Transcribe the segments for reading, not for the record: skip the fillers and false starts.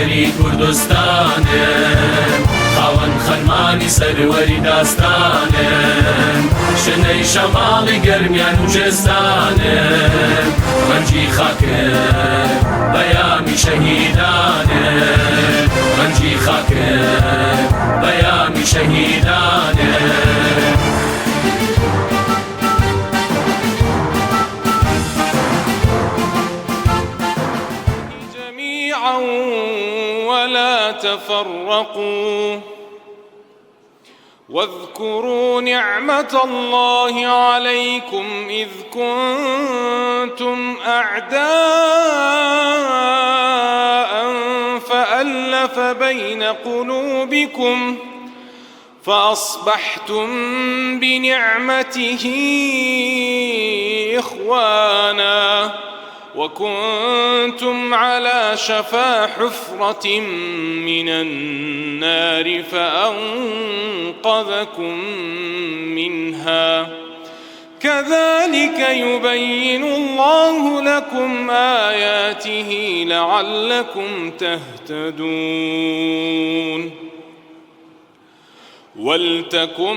سەرانسەری کوردستانم خاوەن خەرمانی سەروەری داستانم شنەی شەماڵی گەرمیان و کوێستانم ڕەنجی خاکم پەیامی شەهیدانم ڕەنجی خاکم پەیامی شەهیدانم. جميعا ولا تفرقوا واذكروا نعمة الله عليكم إذ كنتم أعداء فألف بين قلوبكم فأصبحتم بنعمته إخوانا وكنتم على شفا حفرة من النار فأنقذكم منها كذلك يبين الله لكم آياته لعلكم تهتدون ولتكن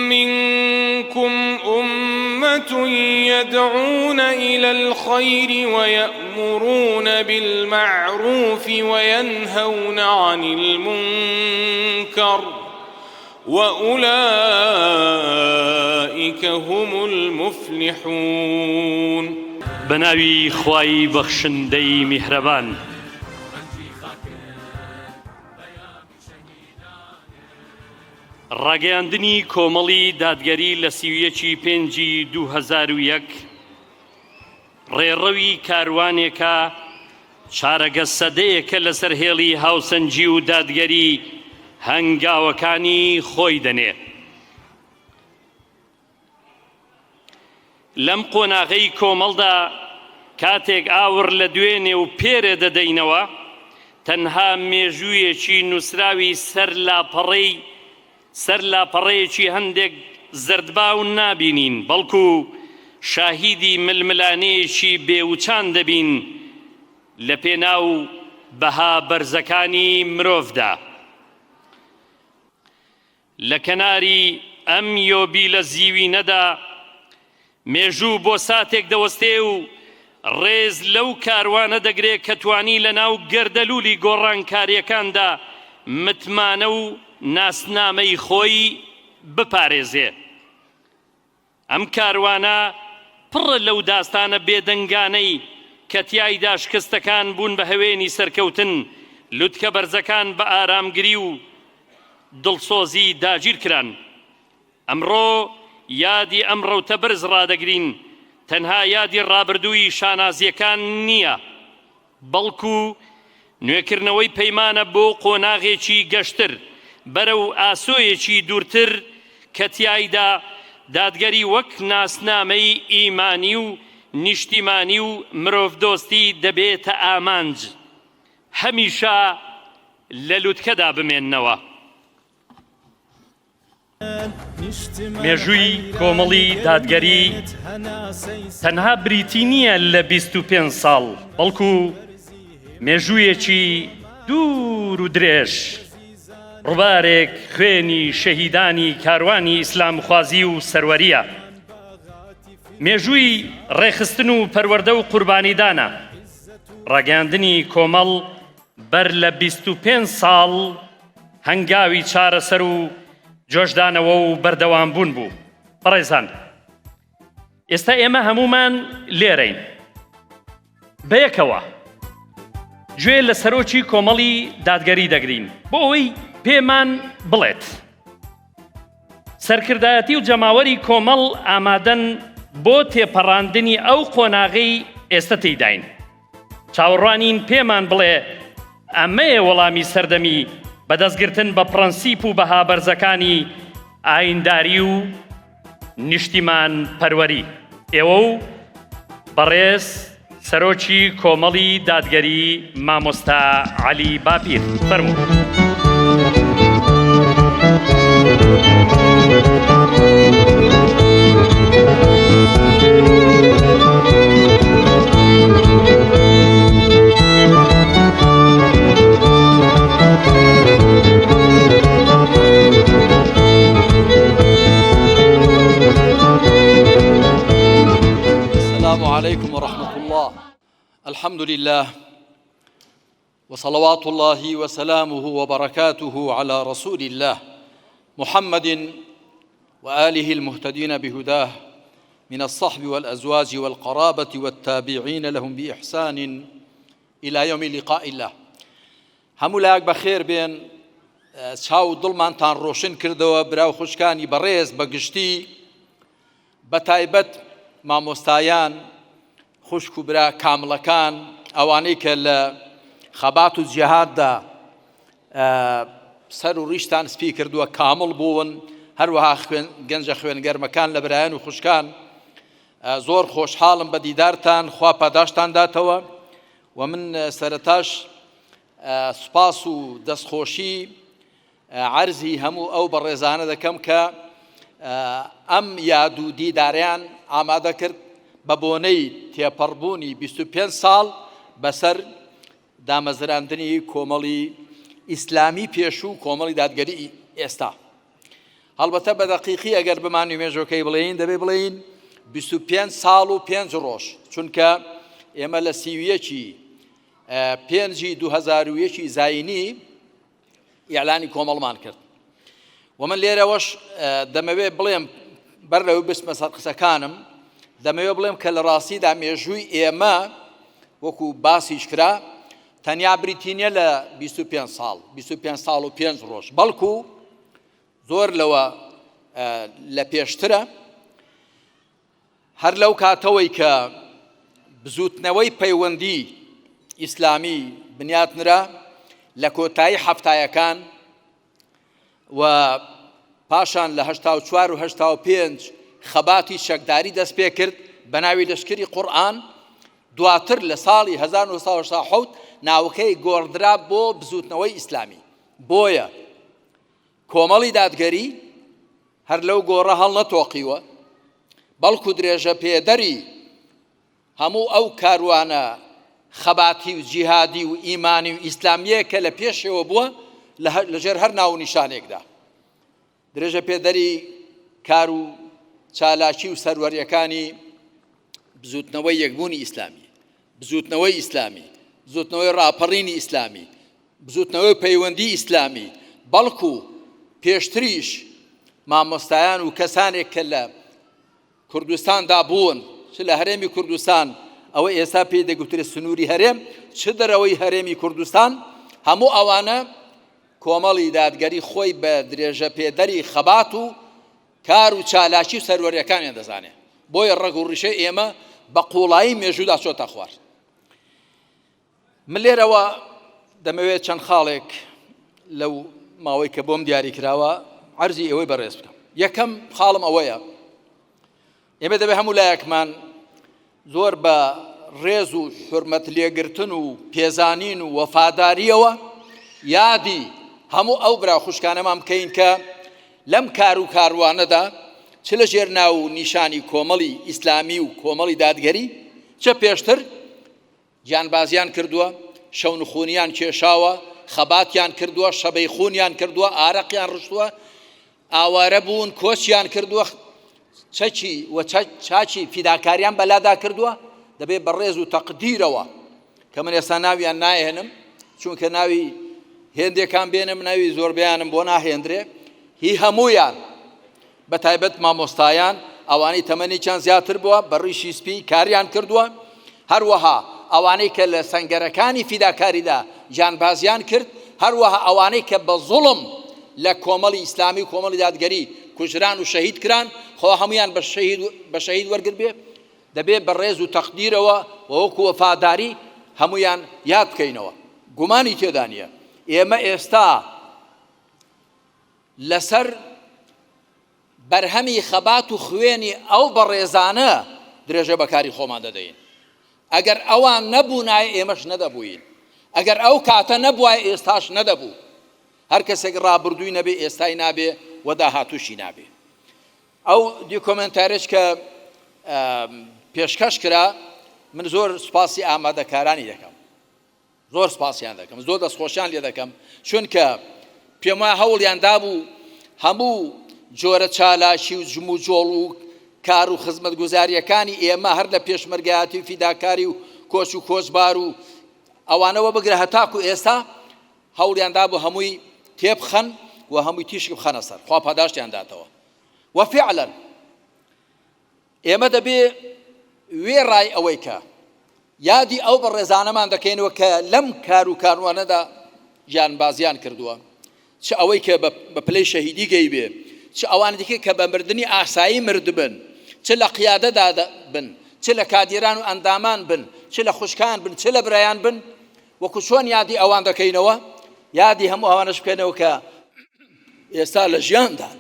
منكم أمة يدعون إلى الخير ويأمرون بالمعروف وينهون عن المنكر وأولئك هم المفلحون. بەناوی خوای بەخشندەی میهرەبان. ڕاگەیاندنی کۆمەڵی دادگەری لە 31 ی پێنجی 2001 ڕێڕەوی کاروانێکە چارەگە سەدەیەکە لەسەر هێڵی هاوسەنگی و دادگەری هەنگاوەکانی خۆی دەنێ. لەم قۆناغەی کۆمەڵدا کاتێک ئاوڕ لە دوێنێ و پێرێ دەدەینەوە، تەنها مێژوویەکی نووسراوی سەر لاپەڕەی سەر لاپەڕەیەکی هەندێک زەردباو نابینین، بەڵکو شاهیدی ململانێیەکی بێوچان دەبین لەپێناو بەها بەرزەکانی مرۆڤدا. لە کەناری ئەم یۆبیلە زیوینەدا مێژوو بۆ ساتێک دەوەستێ و ڕێز لەو کاروانە دەگرێ کە توانی لە ناو گەردەلوولی گۆڕانکارییەکاندا متمانە و ناسنامەی خۆی بپارێزێ. ئەم کاروانە پڕە لەو داستانە بێدەنگانەی کە تیایدا شکستەکان بوون بە هەوێنی سەرکەوتن، لوتکە بەرزەکان بە ئارامگری و دڵسۆزی داگیرکران. ئەمڕۆ یادی ئەم ڕەوتە بەرز ڕادەگرین، تەنها یادی ڕابردووی شانازییەکان نییە، بەڵکو نوێکردنەوەی پەیمانە بۆ قۆناغێکی گەشتر بەرەو ئاسۆیەکی دوورتر کە تیایدا دادگەری وەک ناسنامەی ئیمانی و نیشتیمانی و مرۆڤدۆستی دەبێتە ئامانج هەمیشە لە لوتکەدا بمێننەوە. مێژووی کۆمەڵی دادگەری تەنها بریتی نییە لە 25 ساڵ، بەڵکو مێژوویەکی دوور و درێژ، ڕووبارێک خوێنی شەهیدانی کاروانی ئیسلامخوازی و سەروەرییە. مێژووی ڕێکخستن و پەروەردە و قوربانیدانە. ڕاگەیاندنی کۆمەڵ بەر لە 25 ساڵ هەنگاوی چارەسەر و جۆشدانەوە و بەردەوامبوون بوو. بەڕێزان ئێستا ئێمە هەموومان لێرەین بەیەکەوە گوێ لە سەرۆکی کۆمەڵی دادگەری دەگرین بۆ ئەوەی پێمان بڵێت سەرکردایەتی و جەماوەری کۆمەڵ ئامادەن بۆ تێپەڕاندنی ئەو قۆناغەی ئێستا تێیداین. چاوەڕوانین پێمان بڵێ ئەمەیە وەڵامی سەردەمی بەدەستگرتن بە پڕەنسیپ و بەها بەرزەکانی ئاینداری و نیشتیمان پەروەری. ئێوە و بەڕێز سەرۆکی کۆمەڵی دادگەری مامۆستا عەلی باپیر. فەرموو. السلام علیکم ورحمة الله. الحمد لله وصلوات الله وسلامه وبركاته على رسول الله محمد وآله المهتدين بهداه من الصحب والأزواج والقرابة والتابعين لهم بإحسان إلى يوم لقاء الله. هەموو لایەک بەخێر بێن، چاو و دڵمانتان ڕۆشن کردەوە برا و خوشکانی بەڕێز بە گشتی، بە تایبەت مامۆستایان، خوشک و برا کامڵەکان، ئەوانەی کە لە خەبات و جیهاددا سەر و ڕیشتان سپی کردووە، کامڵ بوون، هەروەها خوێن گەنجە خوێنگەرمەکان لە برایان و خوشکان، زۆر خۆشحاڵم بە دیدارتان، خوا پاداشتان داتەوە. و من سەرەتاش سوپاس و دەستخۆشی عەرزی هەموو ئەو بەڕێزانە دەکەم کە ئەم یاد و دیدارەیان ئامادە کرد بە بۆنەی تێپەڕبوونی 25 ساڵ بەسەر دامەزراندنی کۆمەڵی ئیسلامی پێشوو کۆمەڵی دادگەری ئێستا. هەڵبەتە بە دەقیقی ئەگەر بمانوی مێژۆکەی بڵێین دەبێ بڵێین 25 ساڵ و 5 ڕۆژ، چونکە ئێمە لە 31 پێنجی 2001 زینی ئیعلانی کۆمەڵمان کرد. و من لێرەوەش دەمەوێت بڵێم بەر لەوەی بچمە سەر قسەکانم، دەمەوێت بڵێم کە لە ڕاستیدا مێژووی ئێمە وەکو باسیش کرا تەنیا بریتی نییە لە 25 ساڵ، 25 ساڵ و 5 ڕۆژ، بەڵکو زۆر لەوە لە پێشترە. هەر لەو کاتەوەی کە بزووتنەوەی پەیوەندی ئیسلامی بنیات نرا لە کۆتایی حەفتایەکان و پاشان لە 84 و 85 خەباتی چەکداری دەست پێ کرد بە ناوی لەشکری قورئان، دواتر لە ساڵی 1987 ناوەکەی گۆڕدرا بۆ بزووتنەوەی ئیسلامی. بۆیە کۆمەڵی دادگەری هەر لەو گۆڕە هەڵنەتۆقیوە، بەڵکو درێژە پێدەری هەموو ئەو کاروانە خەباتی و جیهادی و ئیمانی و ئیسلامییە کە لە پێشەوە بووە لەژێر هەر ناو و نیشانێکدا. درێژە پێدەری کار و چالاکی و سەروەریەکانی بزوتنەوەی یەکبوونی ئیسلامی، بزوتنەوەی ئیسلامی، بزوتنەوەی ڕاپەڕینی ئیسلامی، بزوتنەوەی پەیوەندی ئیسلامی، بەڵکو پێشتریش مامۆستایان و کەسانێک کە لە کوردستاندا بوون، چ لە هەرێمی کوردستان، ئەوە ئێستا پێی دەگوترێت سنووری هەرێم، چ دەرەوەی هەرێمی کوردستان، هەموو ئەوانە کۆمەڵی دادگەری خۆی بە درێژەپێدەری خەبات و کار و چالاکی و سەروەریەکانیان دەزانێت. بۆیە ڕەگ و ڕیشەی ئێمە بە قوڵایی مێژوودا چۆتە خوار. من لێرەوە دەمەوێت چەند خاڵێک لەو ماوەی کە بۆم دیاری کراوە عەرزی ئێوەی بەڕێز بکەم. یەکەم خاڵم ئەوەیە ئێمە دەبێت هەموو لایەکمان زۆر بە ڕێز و حرمەت لێگرتن و پێزانین و وەفاداریەوە یادی هەموو ئەو برا خوشکانەمان بکەین کە لەم کار و کاروانەدا چ لە ژێر ناو و نیشانی کۆمەڵی ئیسلامی و کۆمەڵی دادگەری چە پێشتر گیانبازیان کردووە، شەونخونیان کێشاوە، خەباتیان کردووە، شەبەیخونیان کردووە، ئارەقیان ڕشتووە، ئاوارە بوون، کۆچیان کردووە، چەکی و چاکی فیداکاریان بەلادا کردووە، دەبێت بە ڕێز و تەقدیرەوە کە من ئێستا ناویان ناهێنم، چونکە ناوی هێندێکان بێنم ناوی زۆربەیانم بۆ ناهێندرێ، هی هەموویان بە تایبەت مامۆستایان، ئەوانەی تەمەنێکیان زیاتر بووە، بە ڕیشی سپی کاریان کردووە، هەروەها ئەوانەی کە لە سەنگەرەکانی فیداکاریدا گیانبازیان کرد، هەروەها ئەوانەی کە بە زوڵم لە کۆمەڵی ئیسلامی و کۆمەڵی دادگەری کوژران و شەهید کران، خوا هەموویان بە شەهید بە شەهید وەرگربێ، دەبێ بە ڕێز و تەقدیرەوە و وەکو وەفاداری هەموویان یاد بکەینەوە. گومانی تێدا نییە ئێمە ئێستا لەسەر بەرهەمی خەبات و خوێنی ئەو بەڕێزانە درێژە بە کاری خۆمان دەدەین. ئەگەر ئەوان نەبوونایە ئێمەش نەدەبووین. ئەگەر ئەو کاتە نەبوایە ئێستاش نەدەبوو. هەر کەسێک ڕابردووی نەبێ ئێستای نابێ و داهاتووشی نابێ. ئەو دیکۆمێنتارێش کە پێشکەش کرا من زۆر سوپاسی ئامادەکارانی دەکەم. زۆر سپاسیان دەکەم، زۆر دەستخۆشیان لێ دەکەم، چونکە پێم وایە هەوڵیان دابوو هەموو جۆرە چالاکی و جموجۆڵ و کار و خزمەتگوزارییەکانی ئێمە هەر لە پێشمەرگایەتی و فیداکاری و کۆچ و کۆچبار و ئەوانەوە بگرە هەتاکو ئێستا هەوڵیان دابوو هەمووی تێبخەن و هەمووی تیشک بخەنە سەر، خوا پاداشتیان داتەوە. و فعلا ئێمە دەبێ وێڕای ئەوەی کە یادی ئەو بەڕێزانەمان دەکەینەوە کە لەم کار و کاروانەدا گیانبازیان کردووە، چ ئەوەی کە بە پلەی شەهیدی گەیبێ، چ ئەوانی دیکە کە بە مردنی ئاسایی مردبن، چ لە قیادەدا بن، چ لە کادیران و ئەندامان بن، چ لە خوشکان بن، چ لە برایان بن، وەکو چۆن یادی ئەوان دەکەینەوە، یادی هەموو ئەوانەش بکەینەوە کە ئێستا لە ژیاندان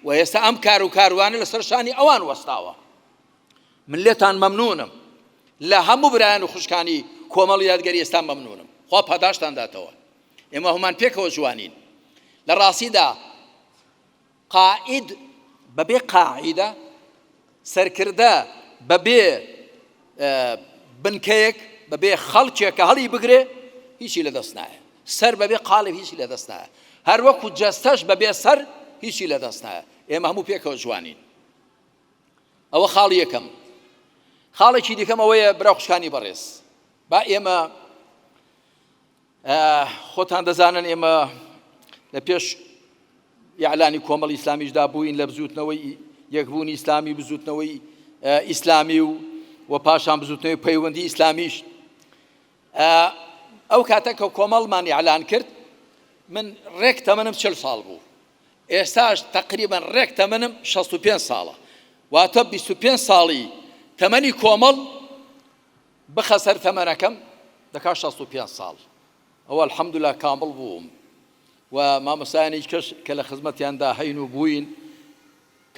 و ئێستا ئەم کار و کاروانە لەسەر شانی ئەوان وەستاوە. من لێتان مەمنونم لە هەموو برایان و خوشکانی کۆمەڵی دادگەری ئێستا مەمنونم خوا پاداشتان داتەوە ئێمە هەمان پێکەوە جوانین لە ڕاستیدا قائید بەبێ قاعیدە سەرکردە بەبێ بنکەیەک بەبێ خەڵکێک کە هەڵی بگرێ هیچی لەدەست نایە سەر بەبێ قاڵب هیچی لەدەست نایە هەروەکو جەستەش بەبێ سەر هیچی لەدەست نایە ئێمە هەموو پێکەوە جوانین ئەوە خاڵی یەکەم. خاڵێکی دیکەم ئەوەیە برا خوشکانی بەڕێز با ئێمە خۆتان دەزانن ئێمە لە پێش یاعلانی کۆمەڵی ئیسلامیشدا بووین لە بزوتنەوەی یەکبوونی ئیسلامی بزوتنەوەی ئیسلامی و و پاشان بزوتنەوەی پەیوەندی ئیسلامیش ئەو کاتە کە کۆمەڵمان یاعلان کرد من ڕێک تەمەنم چل ساڵ بوو ئێستاش تەقریبەن ڕێک تەمەنم 65 ساڵە، واتە 25 ساڵی تەمەنی کۆمەڵ بخە سەر تەمەنەکەم دەکات 65 ساڵ. ئەوە الحمدللە کامڵ بووم و مامۆستایانی کەش کە لە خزمەتیاندا هەین و بووین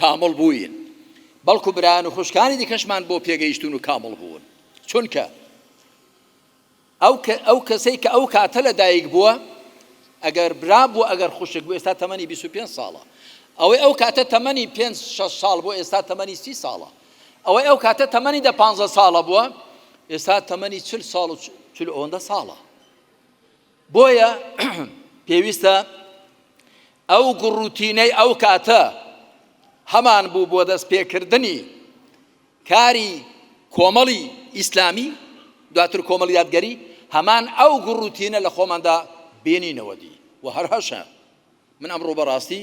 کامڵ بووین، بەڵکو برایان و خوشکانی دیکەشمان بۆ پێگەیشتوون و کامڵ بوون، چونکە ئەو ئەو کەسەی کە ئەو کاتە لە دایک بووە ئەگەر برا بوو ئەگەر خوشک بوو ئێستا تەمەنی 25 ساڵە ئەوەی ئەو کاتە تەمەنی 5 6 ساڵ بۆ ئێستا تەمەنی 30 ساڵە ئەوەی ئەو کاتە تەمەنی دە 15 ساڵە بووە ئێستا تەمەنی 40 ساڵ و 40 ئەوەندە ساڵە بۆیە پێویستە ئەو گوڕوتینەی ئەو کاتە هەمان بوو بۆ دەست پێکردنی کاری کۆمەڵی ئیسلامی، دواتر کۆمەڵی دادگەری، هەمان ئەو گوڕوتینە لە خۆماندا بێنینەوە دی و هەر هەشە. من ئەمڕۆ بە ڕاستی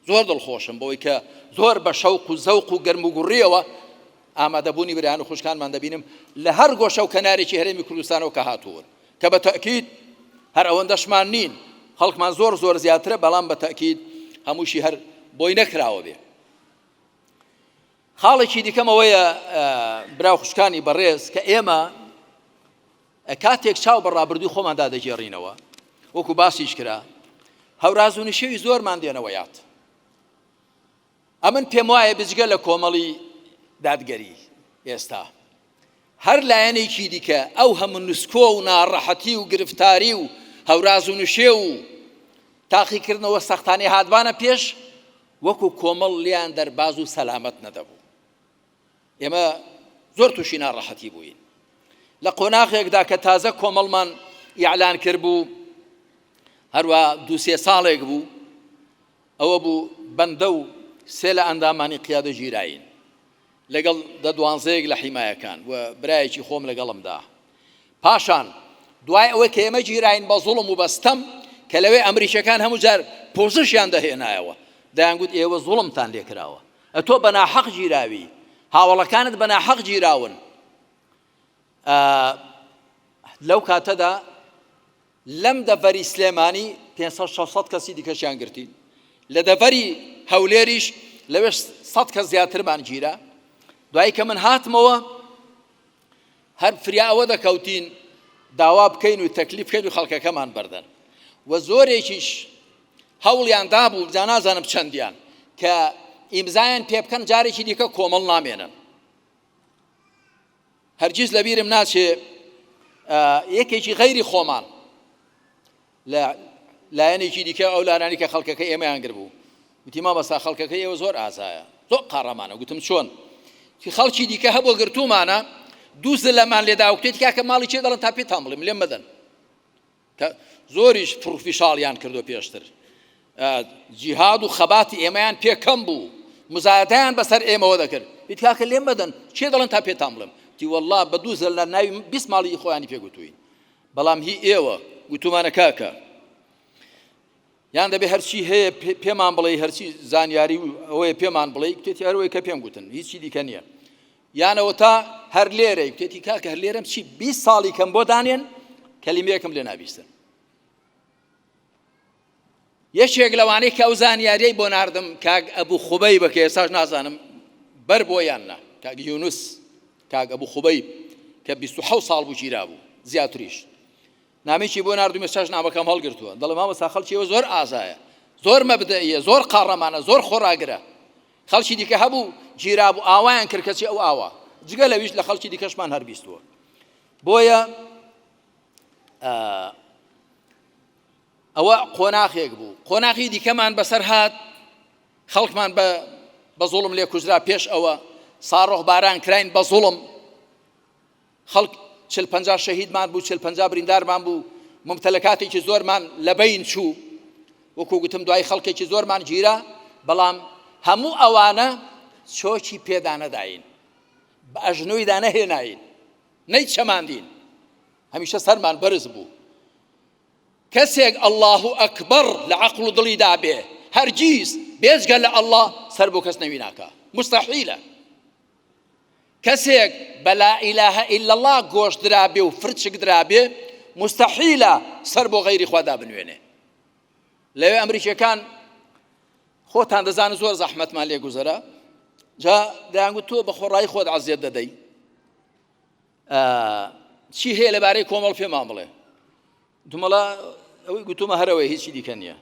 زۆر دڵخۆشم بەوەی کە زۆر بە شەوق و زەوق و گەرموگوڕییەوە ئامادەبوونی برایان و خوشکانمان دەبینم لە هەر گۆشە و کەنارێکی هەرێمی کوردستانەوە کە هاتوون کە بە تەئکید هەر ئەوەندەشمان نین، خەڵکمان زۆر زۆر زیاترە، بەڵام بە تەئکید هەمووشی هەر بۆی نەکراوە بێ. خاڵێکی دیکەم ئەوەیە برا و خوشکانی بەڕێز کە ئێمە کاتێک چاو بە ڕابردووی خۆماندا دەگێڕینەوە وەکو باسیش کرا هەوراز و نشێوی زۆرمان دێنەوە یاد ئەمن پێم وایە بجگە لە کۆمەڵی دادگەری ئێستا هەر لایەنێکی دیکە ئەو هەموو نسکۆ و ناڕەحەتی و گرفتاری و هەوراز و نشێو و تاقیکردنەوە سەختانەی هاتبانە پێش وەکو کۆمەڵ لێیان دەرباز و سەلامەت نەدەبوو. ئێمە زۆر تووشی ناڕەحەتی بووین. لە قۆناغێکدا کە تازە کۆمەڵمان ئیعلان کردبوو، هەروە دوو سێ ساڵێک بوو، ئەوە بوو بەندە و سێ لە ئەندامانی قیادە گیراین. لەگەڵ دە دوانزەیەک لە حیمایەکان و برایەکی خۆم لەگەڵمدا. پاشان دوای ئەوەی کە ئێمە گیراین بە زوڵم و بە ستەم کە لەوێ ئەمریکیەکان هەموو جار پۆزشیان دەهێنایەوە دەیانگوت ئێوە زوڵمتان لێکراوە ئەتۆ بە ناحەق گیراوی هاوەڵەکانت بە ناحەق گیراون لەو کاتەدا لەم دەڤەری سلێمانی 500 600 کەسی دیکەشیان گرتین لە دەڤەری هەولێریش لەوێش 100 کەس زیاترمان گیرا دوایی کە من هاتمەوە هەر فریا ئەوە دەکەوتین داوا بکەین و تەکلیف بکەین و خەڵکەکەمان بەردەن و زۆرێکیش هەوڵیان دابوو جا نازانم چەندیان کە ئیمزایان پێ بکەن جارێکی دیکە کۆمەڵ نامێنن هەرگیز لەبیرم ناچێ یەکێکی غەیری خۆمان لە لایەنێکی دیکە ئەو لایەنانەی کە خەڵکەکەی ئێمەیان گربوو گوتی مامۆستا خەڵکەکەی ئێوە زۆر ئازایە زۆر قاڕەمانە گوتم چۆن کی خەڵکی دیکە هەبوو گرتوومانە دوو زلەمان لێدا وتێتی کاکە ماڵی چێ دەڵێن تا پێتان بڵێم لێم مەدەن کە زۆریش پڕفیشاڵیان کردو پێشتر جیهاد و خەباتی ئێمەیان پێکەم بوو مزایەتیان بەسەر ئێمەوە دەکرد. وتی کاکە لێم مەدەن، کێ دەڵێن تا پێتان بڵێم؟ وتی وەڵڵا بە دوو زەللە ناوی 20 ماڵی خۆیانی پێ گوتووین. بەڵام هی ئێوە گوتومانە کاکە یان دەبێ هەرچی هەیە پێمان بڵێ هەرچی زانیاری و ئەوەیە پێمان بڵێ کتێتی هەروەی کە پێم گوتن هیچی دیکە نییە یانەوە تا هەر لێرەی کتێتی کاکە هەر لێرەم چی 20 ساڵی کەم بۆ دانێن کەلیمەیەکم لێ نابیستن یەکێک لەوانەی کە ئەو زانیاریەی بۆ ناردم کاک ئەبوو خوبەی بە کە ئێستاش نازانم بەر بۆ یان نا کاک یونس کاک ئەبوو خوبەی کە 27 ساڵ بوو گیرا بوو زیاتریش نامێکی بۆ ناردوم ئێستاش نامەکەم هەڵگرتووە دەڵێ مامۆستا خەڵکی ئێوە زۆر ئازایە زۆر مەبدەئیە زۆر قاڕەمانە زۆر خۆڕاگرە خەڵکی دیکە هەبوو گیرابوو ئاوایان کرد کەچی ئەو ئاوا جگە لەویش لە خەڵکی دیکەشمان هەر بیستووە بۆیە ئەوە قۆناخێک بوو قۆناخی دیکەمان بەسەر هات خەڵکمان بە بە زوڵم لێ کوژرا پێش ئەوە ساڕۆخ باران کراین بە زوڵم خەڵک چل پەنجا شەهیدمان بوو چل پەنجا بریندارمان بوو ممتەلەکاتێکی زۆرمان لە بەین چوو وەکو گوتم دوای خەڵکێکی زۆرمان گیرا بەڵام هەموو ئەوانە چۆکی پێدانەداین بە ئەژنۆیدا نەهێناین نەیچەماندین هەمیشە سەرمان بەرز بوو کەسێک اللە اکبر لە عەقڵ و دڵیدا بێ هەرگیز بێجگە لە اللە سەر بۆ کەس نەوی ناکا مستحیلە کەسێک بە لا اله الا اللە گۆش درابێ و فرچک درابێ مستحیلە سەر بۆ غەیری خوا دابنوێنێ لەوێ ئەمریکیەکان خۆتان دەزانن زۆر زەحمەتمان لێ گوزەرا جا دەیانگوت تۆ بە خۆڕایی خۆت عەزیەت دەدەی چی هەیە لەبارەی کۆمەڵ پێمان بڵێ دومەڵا ئەوەی گوتومە هەرەوەی هیچی دیکە نییە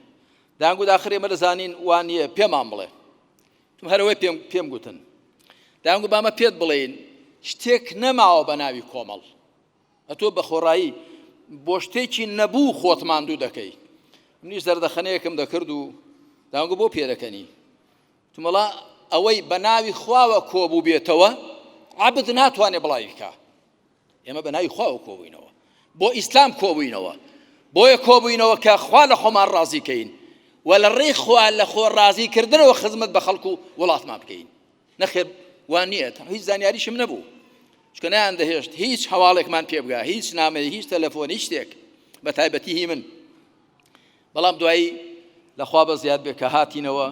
دانگو داخر ئێمە دەزانین وان نییە پێمان بڵێ تم هەرەوەی پێم پێم گوتن دانگو بامە پێت بڵێین شتێک نەماوە بە ناوی کۆمەڵ ئەتۆ بە خۆڕایی بۆ شتێکی نەبوو خۆت ماندوو دەکەی منیش زەردەخەنەیەکم دەکرد و دانگو بۆ پێدەکەنی وتم وەڵا ئەوەی بە ناوی خواوە کۆبووبێتەوە عەبد ناتوانێ بڵاوی بکا. ئێمە بە ناوی خواوە کۆبووینەوە، بۆ ئیسلام کۆبووینەوە، بۆیە کۆبووینەوە کە خوا لە خۆمان ڕازی کەین و لە ڕێی خوا لە خۆ ڕازی کردنەوە خزمەت بە خەڵک و وڵاتمان بکەین. نەخێر وا نییە، هیچ زانیاریشم نەبوو، چونکە نەیان دەهێشت هیچ هەواڵێکمان پێ بگا، هیچ نامەیە، هیچ تەلەفۆن، هیچ شتێک، بە تایبەتی هی من. بەڵام دوایی لەخوا بەزیاد بێ کە هاتینەوە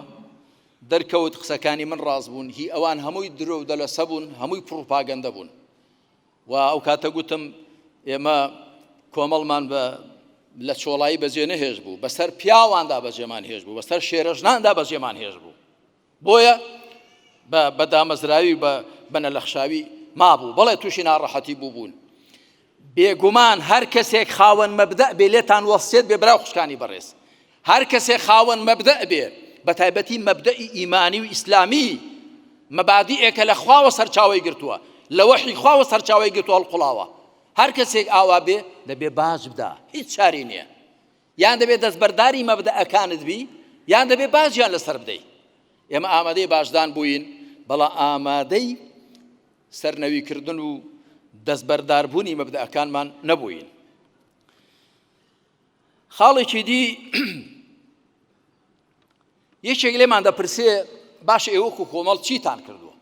دەرکەوت قسەکانی من ڕاست بوون هی ئەوان هەمووی درۆ و دەلەسە بوون هەمووی پڕوپاگەندە بوون و ئەو کاتە گوتم ئێمە کۆمەڵمان بە لە چۆڵایی بەجێ نەهێش بوو بەسەر پیاواندا بەجێمان هێش بوو بەسەر شێرەژناندا بەجێمان هێش بوو بۆیە بە بە دامەزراوی و بە بە نەلەخشاوی مابوو، بەڵێ تووشی ناڕەحەتی بووبوون. بێگومان هەر کەسێک خاوەن مەبدەء بێ لێتان وەسیەت بێ برا و خوشکانی بەڕێز، هەر کەسێک خاوەن مەبدەء بێ بە تایبەتی مەبدەئی ئیمانی و ئیسلامی، مەبادیئێکە لە خواوە سەرچاوەی گرتووە، لە وەحی خواوە سەرچاوەی گرتووە هەڵقوڵاوە، هەر کەسێک ئاوا بێ دەبێ باج بدا، هیچ چاری نییە. یان دەبێت دەستبەرداری مەبدەئەکانت بی یان دەبێت باجیان لەسەر بدەی. ئێمە ئامادەی باجدان بووین، بەڵام ئامادەی سەرنەویکردن و دەستبەرداربوونی مەبدەئەکانمان نەبووین. خاڵێکی دی یەکێک لێمان دەپرسێ باش ئێوە وەکو کۆمەڵ چیتان کردووە؟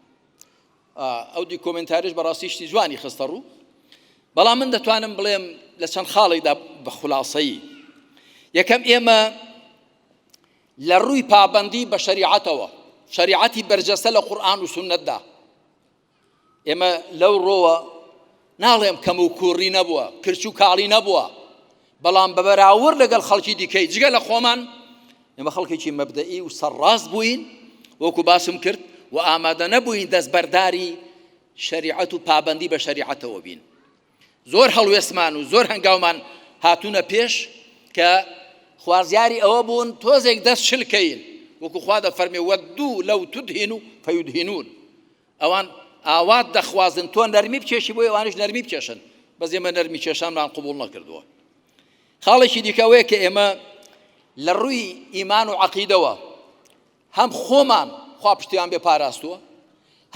ئەو دیکۆمێنتاریش بەڕاستی شتی جوانی خستە ڕوو بەڵام من دەتوانم بڵێم لە چەند خاڵێکدا بە خولاسەیی یەکەم ئێمە لە ڕووی پابندی بە شەریعەتەوە شەریعەتی بەرجەستە لە قورئان و سوننەتدا ئێمە لەو ڕۆوە ناڵێم کەم و کوڕی نەبووە کرچ و کاڵی نەبووە بەڵام بە بەراورد لەگەڵ خەڵکی دیکەی جگە لە خۆمان ئێمە خەڵکێکی مەبدەئی و سەرڕاست بووین وەکو باسم کرد و ئامادە نەبووین دەستبەرداری شەریعەت و پابندی بە شەریعەتەوە بین زۆر هەڵوێستمان و زۆر هەنگاومان هاتوونە پێش کە خوازیاری ئەوە بوون تۆزێک دەست شلکەین وەکو خوا دەفەرمێ وەدوو لەو تدهن و فەیدهنون ئەوان ئاوات دەخوازن تۆ نەرمی بکێشی بۆی ئەوانیش نەرمی بکێشن، بەس ئێمە نەرمی کێشانمان قبوڵ نەکردووە. خاڵێکی دیکە ئەوەیە کە ئێمە لە ڕووی ئیمان و عەقیدەوە هەم خۆمان خوا پشتیان بێ پاراستووە،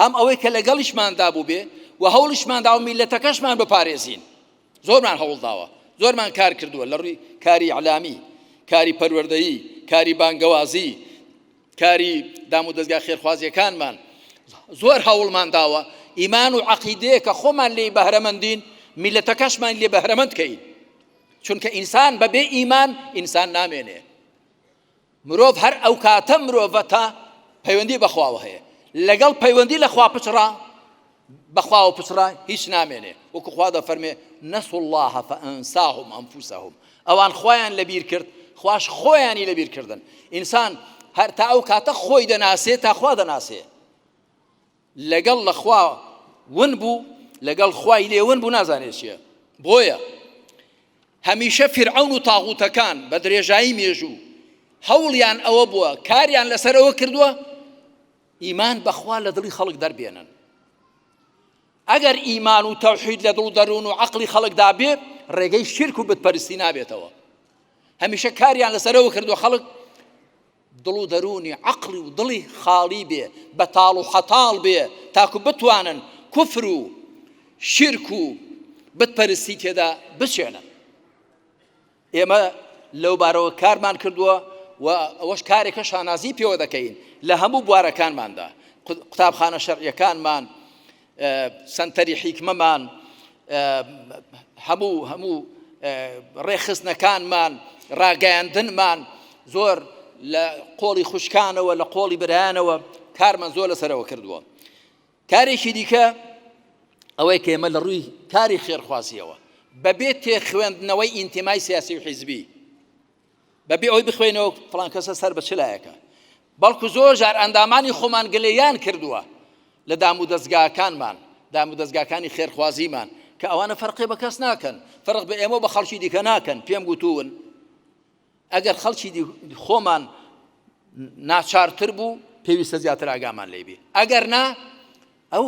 هەم ئەوەی کە لەگەڵیشماندا بووبێ و هەوڵیشمان داوە میللەتەکەشمان بپارێزین. زۆرمان هەوڵداوە، زۆرمان کار کردووە لە ڕووی کاری ئیعلامی، کاری پەروەردەیی، کاری بانگەوازی. کاری دام و دەزگا خێرخوازیەکانمان زۆر هەوڵمان داوە ئیمان و عەقیدەیە کە خۆمان لێی بەهرەمەندین میلەتەکەشمان لێ بەهرەمەند کەین چونکە ئینسان بەبێ ئیمان ئینسان نامێنێ مرۆڤ هەر ئەو کاتە مرۆڤە تا پەیوەندی بەخواوە هەیە لەگەڵ پەیوەندی لە خوا پچڕا بەخواوە پچڕا هیچ نامێنێ وەکو خوا دەفەرمێ نسوا الله فأنساهم أنفسهم ئەوان خوایان لەبیر کرد خواش خۆیانی لەبیر کردن ئینسان هەر تا ئەو کاتە خۆی دەناسێ تا خوا دەناسێ لەگەڵ لە خوا ون بوو لەگەڵ خوای لێ ون بوو نازانێت چییە بۆیە هەمیشە فیرعەون و تاغوتەکان بە درێژایی مێژوو هەوڵیان ئەوە بووە کاریان لەسەر ئەوە کردووە ئیمان بەخوا لە دڵی خەڵک دەربێنن ئەگەر ئیمان و تەوحید لە دڵ و دەروون و عەقڵی خەڵکدا بێ ڕێگەی شیرک و بتپەرستی نابێتەوە هەمیشە کاریان لەسەرەوە کردووە خەڵک دڵ و دەروونی عەقڵی و دڵی خاڵی بێ بەتاڵ و حەتاڵ بێ تاکو بتوانن کوفر و شیرک و بتپەرستی تێدا بچێنن ئێمە لەو بارەوە کارمان کردووە و ئەوەش کارێکە شانازی پێوە دەکەین لە هەموو بوارەکانماندا قوتابخانە شەرعیەکانمان سەنتەری حیکمەمان هەموو هەموو ڕێکخستنەکانمان ڕاگەیاندنمان زۆر لە قۆڵی خوشکانەوە لە قۆڵی برایانەوە کارمان زۆر لەسەرەوە کردووە کارێکی دیکە ئەوەی کە ئێمە لە ڕووی کاری خێرخوازیەوە بەبێ تێخوێندنەوەی ئینتیمای سیاسی و حیزبی بەبێ ئەوەی بخوێنەوە فڵان کەسە سەر بە چ لایەکە بەڵکو زۆر جار ئەندامانی خۆمان گلەیان کردووە لە دام و دەستگاکانمان دام و دەستگاکانی خێرخوازیمان کە ئەوانە فەرقێ بە کەس ناکەن فەرق بە ئێمە بە خەڵکی دیکە ناکەن پێم گوتوون ئەگەر خەڵکی خۆمان ناچارتر بوو پێویستە زیاتر ئاگامان لێ بێ ئەگەر نا ئەو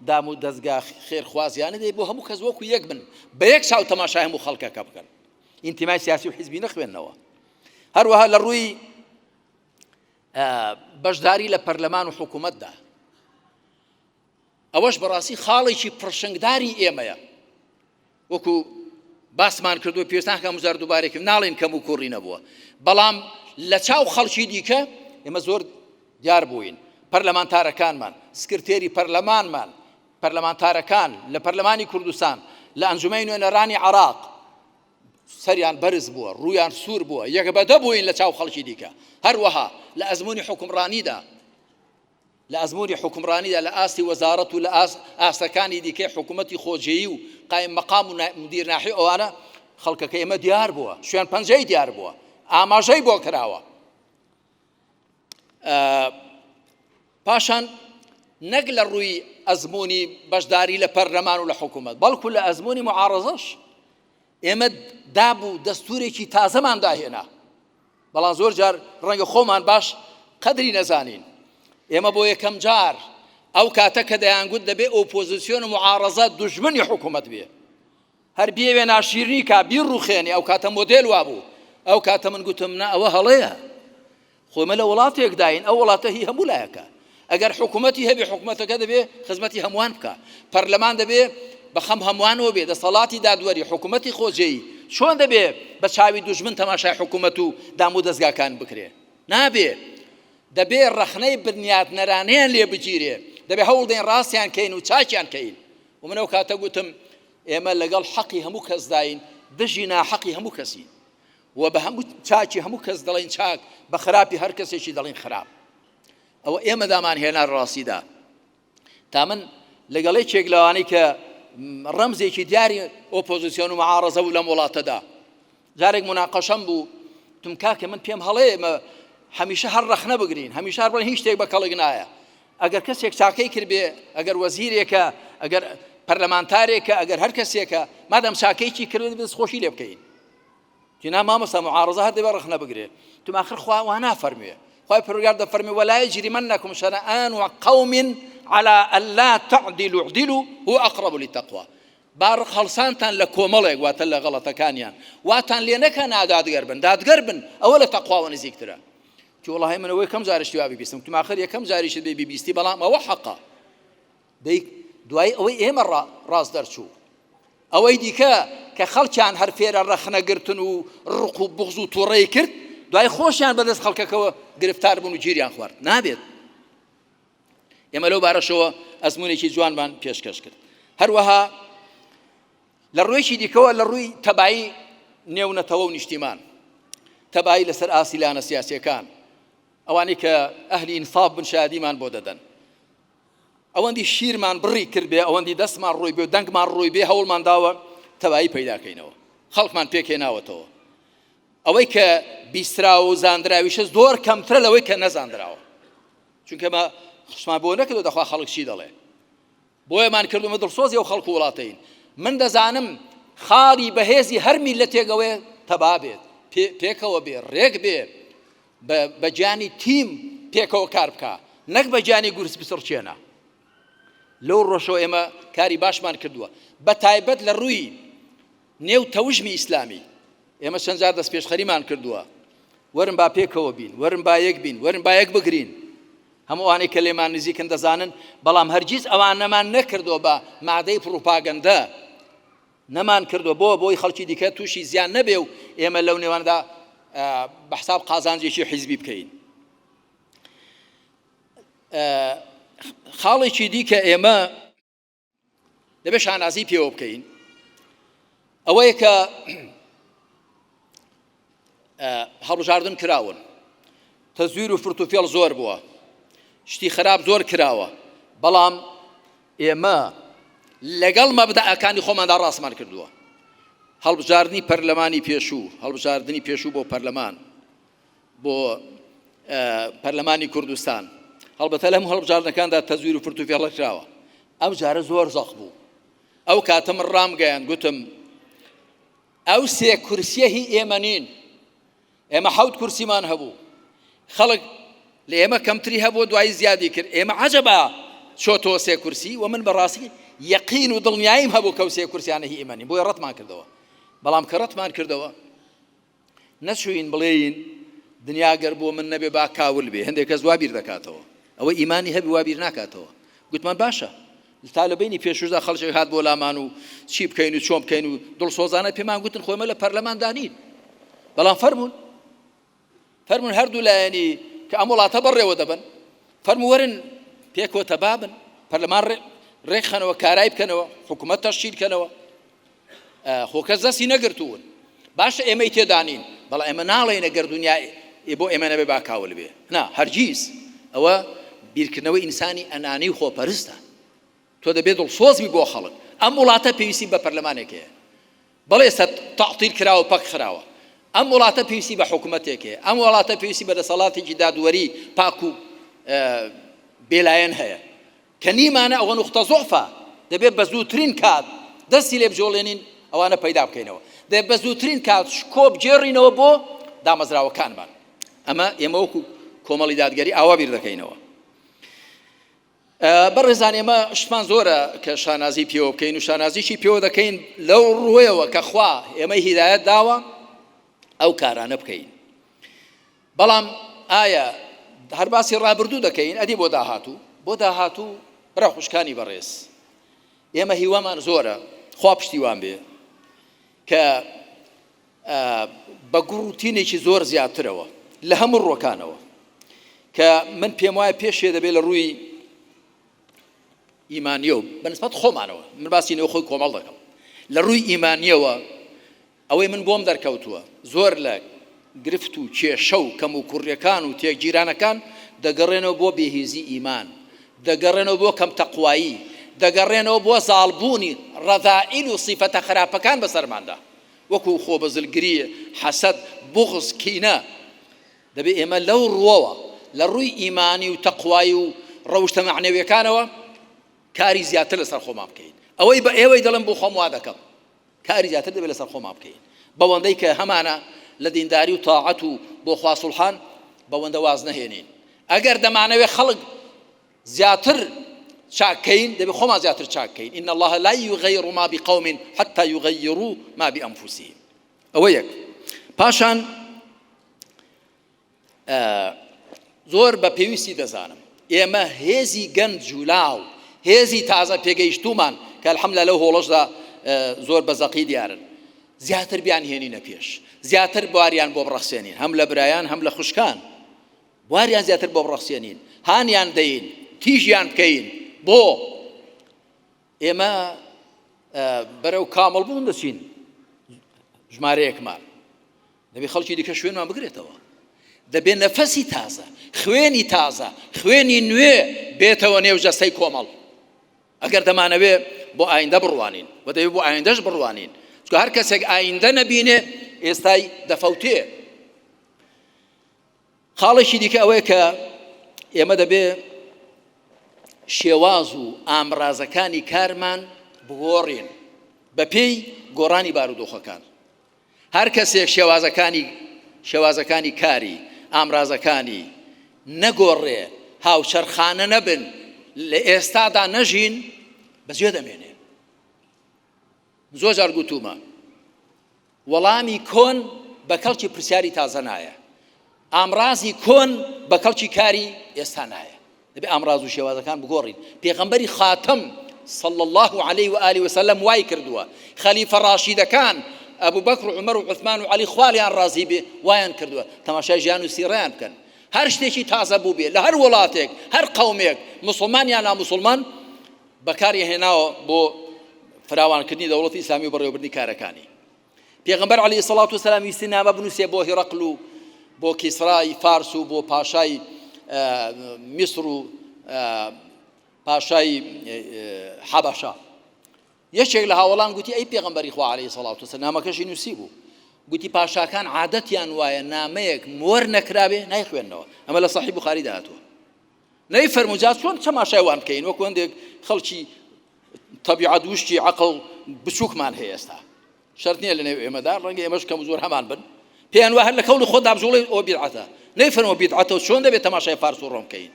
دام و دەستگا خێرخوازیانە دەی بۆ هەموو کەس وەکو یەک بن بە یەک چاو تەماشای هەموو خەڵکەکە بکەن ئینتیمای سیاسی و حیزبی نەخوێنەوە هەروەها لە ڕووی بەشداری لە پەرلەمان و حکوومەتدا ئەوەش بەڕاستی خاڵێکی پڕشنگداری ئێمەیە وەکو باسمان کردو پێویست ناکە مزار دووبارێکم ناڵێن کەم و کوڕی نەبووە بەڵام لە چاو خەڵکی دیکە ئێمە زۆر دیار بووین پەرلەمانتارەکانمان سکرتێری پەرلەمانمان پەرلەمانتارەکان لە پەرلەمانی کوردستان لە ئەنجومەی نوێنەرانی عراق سەریان بەرز بووە ڕوویان سوور بووە یەکبەدە بووین لە چاو خەڵکی دیکە هەروەها لە ئەزمموی حکومڕانیدا لە ئەزموونی حوکمڕانیدا لە ئاستی وەزارەت و لە ئاستەکانی دیکەی حکوومەتی خۆجێیی و قایم مەقام و مدیر ناحی ئەوانە خەڵکەکە ئێمە دیار بووە شوێن پەنجەی دیار بووە ئاماژەی بۆ کراوە پاشان نەک لە ڕووی ئەزمموی بەشداری لە پەرلەمان و لە حکوومەت بەڵکو لە ئەزمموی معارەزەش ئێمە دابوو دەستورێکی تازەمان داهێنا بەڵام زۆر جار ڕەنگە خۆمان باش قەدری نەزانین. ئێمە بۆ یەکەم جار ئەو کاتە کە دەیانگوت دەبێ ئۆپۆزیسیۆن و معارەزە دوژمنی حکوومەت بێ، هەر بیەوێ ناشیرنی کا بیڕوخێنێ، ئەو کاتە مۆدێل وابوو. ئەو کاتە من گوتم نا ئەوە هەڵەیە. خۆ ئێمە لە وڵاتێکداین ئەو وڵاتە هی هەموو لایەکە. ئەگەر حکوومەتی هەبێ حکوومەتەکە دەبێ خزمەتی هەمووان بکا. پەرلەمان دەبێ بە خەم هەمووانەوە بێ، دەسەڵاتی دادوەری، حکوومەتی خۆجێیی چۆن دەبێ بە چاوی دوژمن تەماشای حکوومەت و دام و دەزگاکان بکرێ؟ نابێ. دەبێ ڕەخنەی بنیاتنەرانەیان لێ بگیرێ. دەبێ هەوڵ دەین ڕاستیان کەین و چاکیان کەین. و من ئەو کاتە گوتم ئێمە لەگەڵ حەقی هەموو کەسداین، دژی ناحەقی هەموو کەسین. و بە هەموو چاکی هەموو کەس دەڵێین چاک، بە خراپی هەر کەسێکی دەڵێین خراپ. ئەوە ئێمە دامان هێنا ڕاستیدا تا من لەگەڵ یەکێک لەوانەی کە ڕەمزێکی دیاری ئۆپۆزیسیۆن و معارەزە بوو لەم وڵاتەدا جارێک مناقەشەم بوو تم کاکە من پێم هەڵەیە ئێمە هەمیشە هەر ڕەخنە بگرین هەمیشە هەر بڵێن هیچ شتێک بە کەڵک نایە ئەگەر کەسێک چاکەی کردبێ ئەگەر وەزیرێکە ئەگەر پەرلەمانتارێکە ئەگەر هەر کەسێکە مادەم چاکەیەکی کرد بێت خۆشی لێ بکەین جنا مامۆستا معارضە هەر دەبێ ڕەخنە بگرێ تم آخر خوا وا نافەرموێ خوای پەروەردگار دەفەرموێ ولا يجرمنكم شنآن قوم على ألا تعدلوا اعدلوا هو أقرب للتقوى با ڕق هەڵسانتان لە کۆمەڵێک واتە لە غەڵەتەکانیان واتان لێ نەکە نادادگەر بن دادگەر بن ئەوە لە تەقواوە نزیکترە چی وەڵاهی من ئەوەی کەم جارشتی وا ببیستم تم آخر یەکەم جاریشت بێ بیبیستی بەڵام ئەوە حەقە دەی دوای ئەوەی ئێمە ڕاست دەرچوو ئەوەی دیکە کە خەڵکیان هەر فێرە ڕەخنەگرتن و ڕق و بغز و توڕەی کرد. دوای خۆشیان بەدەست خەڵکەکەوە گرفتار بوون و گیریان خوارد. نابێت. ئێمە لەو بارەشەوە ئەزمونێکی جوانمان پێشکەش کرد. هەروەها لە ڕوویەکی دیکەوە لە ڕووی تەبایی نێونەتەوە و نیشتیمان، تەبایی لەسەر ئاستی لایەنە سیاسیەکان، ئەوانەی کە ئەهلی ئینساف بن شایەدیمان بۆ دەدەن. ئەوەندی شیرمان بڕی کردبێ، ئەوەندی دەستمان ڕۆی بێ و دەنگمان ڕۆی بێ، هەوڵمان داوە تەبایی پەیدا کەینەوە، خەڵکمان پێکهێناوەتەوە. ئەوەی کە بیستراوە و زاندراویشە زۆر کەمترە لەوەی کە نەزاندراوە، چونکە مە خشمان بۆ نەکردو دەخوا خەڵک چی دەڵێ. بۆیەمان کردومە دڵسۆزی ئەو خەڵک و وڵاتەین. من دەزانم خاڵی بەهێزی هەر میللەتێک ئەوەیە تەبا بێت، پێکەوە بێ، ڕێک بێ، بە گیانی تیم پێکەوە کار بکا، نەک بە گیانی گورج بچڕکێنە. لەو ڕۆژەوە ئێمە کاری باشمان کردووە، بە تایبەت لە ڕووی نێو تەوژمی ئیسلامی. ئێمە چەند جار دەستپێشخەریمان کردووە، وەرن با پێکەوە بین، وەرن با یەک بین، وەرن با یەک بگرین. هەموو ئەوانەی کە لێمان نزیکن دەزانن، بەڵام هەرگیز ئەوانەمان نەکردووە بە مادەی پڕوپاگەندە، نەمان کردووە بۆ بۆی خەڵکی دیکە تووشی زیان نەبێ و ئێمە لەو نێواندا بە حساب قازانجێکی حیزبی بکەین. خاڵێکی دیکە ئێمە دەبێت شانازی پێوە بکەین ئەوەیە کە هەڵبژاردن کراون تەزویر و فرتوفێڵ زۆر بووە شتی خراپ زۆر کراوە بەڵام ئێمە لەگەڵ مەبدەئەکانی خۆماندا ڕاستمان کردووە هەڵبژاردنی پەرلەمانی پێشوو هەڵبژاردنی پێشوو بۆ پەرلەمان بۆ پەرلەمانی کوردستان هەڵبەتە لەم هەڵبژاردنەکاندا تەزویر و فرت و فێڵە کراوە ئەو جارە زۆر زەق بوو ئەو کاتە من ڕامگەیان گوتم ئەو سێ کورسیە هی ئێمە نین ئێمە حەوت کورسیمان هەبوو خەڵک لە ئێمە کەمتری هەبوو دوایی زیادی کرد ئێمە عەجەبا چۆتەوە سێ کورسی و من بەڕاستی یەقین و دڵنیاییم هەبوو کەو سێ کورسیانە هی ئێمە نین بۆیە ڕەتمان کردەوە بەڵام کە ڕەتمان کردەوە نەچووین بڵێین دنیا گەر بۆ من نەبێ با کاول بێ، هەندێک کەس وا بیر دەکاتەوە، ئەوە ئیمانی هەبی وا بیر ناکاتەوە. گوتمان باشە، تا لە بەینی پێشووشدا خەڵکێک هات بۆ لامان و چی بکەین و چۆن بکەین و دڵسۆزانە پێمان گوتن خۆ ئێمە لە پەرلەماندا نین، بەڵام فەرموون فەرموون هەردوو لایەنی کە ئەم وڵاتە بەڕێوە دەبەن فەرموو وەرن پێکەوە تەبا بن، پەرلەمان ڕێکخەنەوە، کارای بکەنەوە، حکوومەت تەشکیل کەنەوە. خۆ کەس دەستی نەگرتوون باشە ئێمەی تێدا نین بەڵام ئێمە ناڵێین ئەگەر دونیا بۆ ئێمە نەبێ با کاول بێ نا هەرگیز ئەوە بیرکردنەوەی ئینسانی ئەنانی و خۆپەرستە تۆ دەبێت دڵسۆز بی بۆ خەڵک ئەم وڵاتە پێویستی بە پەرلەمانێک هەیە بەڵێ ئێستا تەعتیل کراوە پەک خراوە ئەم وڵاتە پێویستی بە حکوومەتێک هەیە ئەم وڵاتە پێویستی بە دەسەڵاتێکی دادوەری پاک و بێلایەن هەیە کە نیمانە ئەوە نوختە زوعفە دەبێت بە زووترین کات دەستی لێ بجۆڵێنین ئەوانە پەیدا بکەینەوە دەبێت بە زووترین کات شکۆ بگێڕینەوە بۆ دامەزراوەکانمان ئەمە ئێمە وەکو کۆمەڵی دادگەری ئاوا بیر دەکەینەوە بەڕێزان ئێمە شتمان زۆرە کە شانازی پێوە بکەین و شانازیشی پێوە دەکەین لەو ڕوویەوە کە خوا ئێمەی هیدایەت داوە ئەو کارانە بکەین بەڵام ئایا هەر باسی ڕابردوو دەکەین ئەدی بۆ داهاتوو؟ بۆ داهاتوو برا خوشکانی بەڕێز ئێمە هیوامان زۆرە خوا پشتیوان بێ کە بە گوڕ و تینێکی زۆر زیاترەوە لە هەموو ڕوەکانەوە کە من پێم وایە پێشێ دەبێت لە ڕووی ئیمانیەوە بەنسبەت خۆمانەوە من باسی نێوخۆی کۆمەڵ دەکەم لە ڕووی ئیمانیەوە ئەوەی من بۆم دەرکەوتووە زۆر لە گرفت و کێشە و کەموکوڕیەکان و تێکگیرانەکان دەگەڕێنەوە بۆ بێهێزی ئیمان، دەگەڕێنەوە بۆ کەم تەقوایی، دەگەڕێنەوە بۆ زاڵبوونی ڕەزائیل و سیفەتە خراپەکان بەسەرماندا وەکو خۆبەزلگری، حەسەد، بوغز، کینە. دەبێ ئێمە لەو ڕووەوە لە ڕووی ئیمانی و تەقوایی و ڕەوشتە مەعنەویەکانەوە کاری زیاتر لەسەر خۆمان بکەین. ئەوەی بە ئێوەی دەڵێم بۆ خۆم وا دەکەم. کاری زیاتر دەبێت لەسەر خۆمان بکەین بەوەندەی کە هەمانە لە دینداری و تاعەت و بۆ خوا سوڵحان بەوەندە واز نەهێنین ئەگەر دەمانەوێت خەڵک زیاتر چاکەین دەبێت خۆمان زیاتر چاکەین إن الله لا يغير ما بقوم حتى يغيروا ما بأنفسهم ئەوە یەک پاشان زۆر بە پێویستی دەزانم ئێمە هێزی گەنج و لاو هێزی تازە پێگەیشتومان کە الحمدلله لەو هۆڵەشدا زۆر بە زەقی دیارن. زیاتر بیانهێنینە پێش، زیاتر بواریان بۆ بڕەخسێنین، هەم لە برایان هەم لە خوشکان بواریان زیاتر بۆ بڕەخسێنین، هانیان دەین، تیژیان بکەین، بۆ ئێمە بەرەو کامڵ بوون دەچین ژمارەیەکمان دەبێ خەڵکی دیکە شوێنمان بگرێتەوە دەبێ نەفەسی تازە خوێنی تازە خوێنی نوێ بێتەوە نێو جەستەی کۆمەڵ ئەگەر دەمانەوێ بۆ ئایندە بڕوانین و دەبێ بۆ ئایندەش بڕوانین چونکە هەر کەسێک ئایندە نەبینێ ئێستای دەفەوتێ. خاڵێکی دیکە ئەوەیە کە ئێمە دەبێ شێواز و ئامرازەکانی کارمان بگۆڕین بەپێی گۆڕانی بارودۆخەکان. هەر کەسێک شێوازەکانی شێوازەکانی کاری، ئامرازەکانی نەگۆڕێ، هاوچەرخانە نەبن، لە ئێستادا نەژین، بەجێ دەمێنێ. زۆر جار گوتوومە وەڵامی کۆن بە کەڵکی پرسیاری تازە نایە، ئامرازی کۆن بە کەڵکی کاری ئێستا نایە. دەبێ ئامراز و شێوازەکان بگۆڕین. پێغەمبەری خاتەم صلی اللە علیه و آله وسلم وای کردووە. خەلیفە ڕاشیدەکان ئەبو بەکر و عومەر و عوثمان و عەلی خوا لێیان ڕازی بێ وایان کردووە. تەماشای ژیان و سیڕەیان بکەن. هەر شتێکی تازە بووبێ لە هەر وڵاتێک، هەر قەومێک، موسڵمان یان ناموسڵمان، بەکاری هێناوە بۆ فراوانکردنی دەوڵەتی ئیسلامی و بەڕێوەبردنی کارەکانی. پێغەمبەر عەلەیهی سەڵات و سەلام ویستی نامە بنووسێ بۆ هیڕەقل و بۆ کیسرای فارس و بۆ پاشای میسر و پاشای حەبەشە. یەکێک لە هاوەڵان گوتی ئەی پێغەمبەری خوا عەلەیهی سەڵات و سەلام نامەکەشی نووسی بوو. گوتی پاشاکان عادەتیان وایە نامەیەک مۆر نەکرابێ نایخوێننەوە. ئەمە لە سەحیح بوخاریدا هاتووە. نەیفەرموو جا چۆن تەماشای وان بکەین وەکو هەندێک خەڵکی تەبیعەت وشکی عەقڵ بچووکمان هەیە ئێستا شەرت نییە لە نێو ئێمەدا ڕەنگە ئێمەش کەم زۆر هەمان بن پێیان وە هەر لە کەولی خۆدا بجوڵێ ئەوە بیدعەتە نەیفەرموو بیدعەتە و چۆن دەبێت تەماشای فارس و ڕۆم بکەین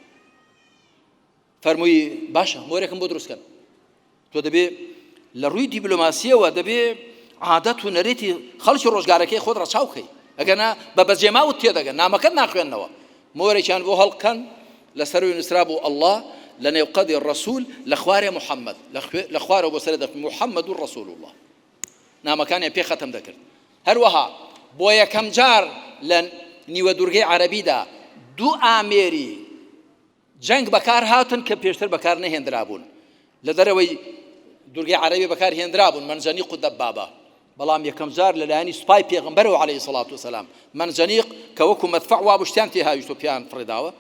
فەرمووی باشە مۆرێکم بۆ دروست کەن تۆ دەبێ لە ڕووی دیبلۆماسیەوە دەبێ عادەت و نەرێتی خەڵکی ڕۆژگارەکەی خۆت ڕەچاو کەی ئەگەنا بە بەجێماوت تێدەگەن نامەکەت ناخوێننەوە مۆرێکیان بۆ هەڵکەن لەسەروی نووسرا بوو ئەڵڵا لە نێوقەدی ڕەسوول لە خوارێ محەممەد لە خوارەوە بۆ سەر دەخ محەممەد و ڕەسوول الله نامەکانیان پێ خەتم دەکرد هەروەها بۆ یەکەم جار لە نیوە دوورگەی عەرەبیدا دوو ئامێری جەنگ بەکار هاتن کە پێشتر بەکار نەهێندرابوون لە دەرەوەی دوورگەی عەرەبی بەکار هێندرابوون مەنجەنیق و دەبابە بەڵام یەکەم جار لەلایەنی سوپای پێغەمبەرەوە عەلەیهی سەڵات وسەلام مەنجەنیق کە وەکو مەدفەع وابوو شتیان تێ هاویشت و پێیان فڕێداوە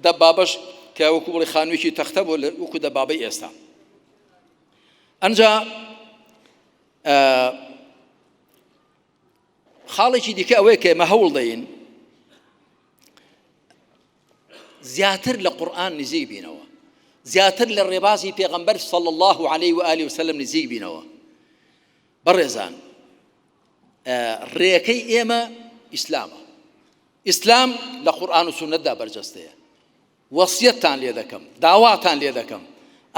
دەبابەش کە وەکو بڵێ خانوویەکی تەختە بوو وەکو دەبابەی ئێستا ئەنجا خاڵێکی دیکە ئەوەیە کە ئێمە هەوڵ دەین زیاتر لە قورئان نزیک بینەوە زیاتر لە ڕێبازی پێغەمبەر صلی الله علیه و آله وسلم نزیک بینەوە بەڕێزان ڕێەکەی ئێمە ئیسلامە ئیسلام لە قورئان و سوننەتدا بەرجەستەیە وەسیەتتان لێ دەکەم، داواتان لێ دەکەم،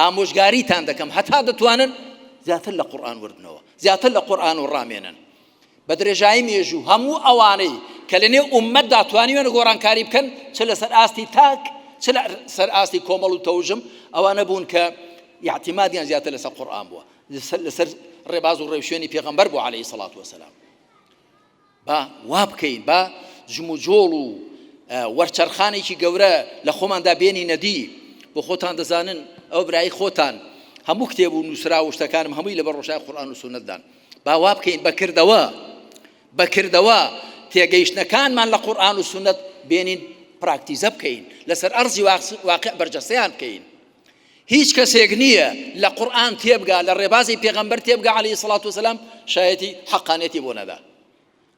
ئامۆژگاریتان دەکەم هەتا دەتوانن زیاتر لە قورئان وردبنەوە، زیاتر لە قورئان و ڕامێنن. بە درێژایی مێژوو هەموو ئەوانەی کە لە نێو ئوممەتدا توانیویانە گۆڕانکاری بکەن، چ لەسەر ئاستی تاک، چ لەسەر ئاستی کۆمەڵ و تەوژم، ئەوانە بوون کە ئیعتیمادیان زیاتر لەسەر قورئان بووە، لەسەر ڕێباز و ڕێوشوێنی پێغەمبەر بووە عەلەیهی سەڵات وەسەلام. با وا بکەین، با جموجۆڵ و وەرچەرخانێکی گەورە لە خۆماندا بێنینە دی. بۆ خۆتان دەزانن ئەو برای خۆتان هەموو کتێب و نووسراو و شتەکانم هەمووی لەبەر ڕۆشنای قورئان و سوننەتدان. با وا بکەین بە کردەوە، بە کردەوە تێگەیشتنەکانمان لە قورئان و سوننەت بێنین پراکتیزە بکەین، لەسەر ئەرزی واقع بەرجەستەیان بکەین. هیچ کەسێک نییە لە قورئان تێبگا لە ڕێبازی پێغەمبەر تێبگا عەلەیهی سڵات وسلام شایەتی حەقانیەتی بۆ نەدا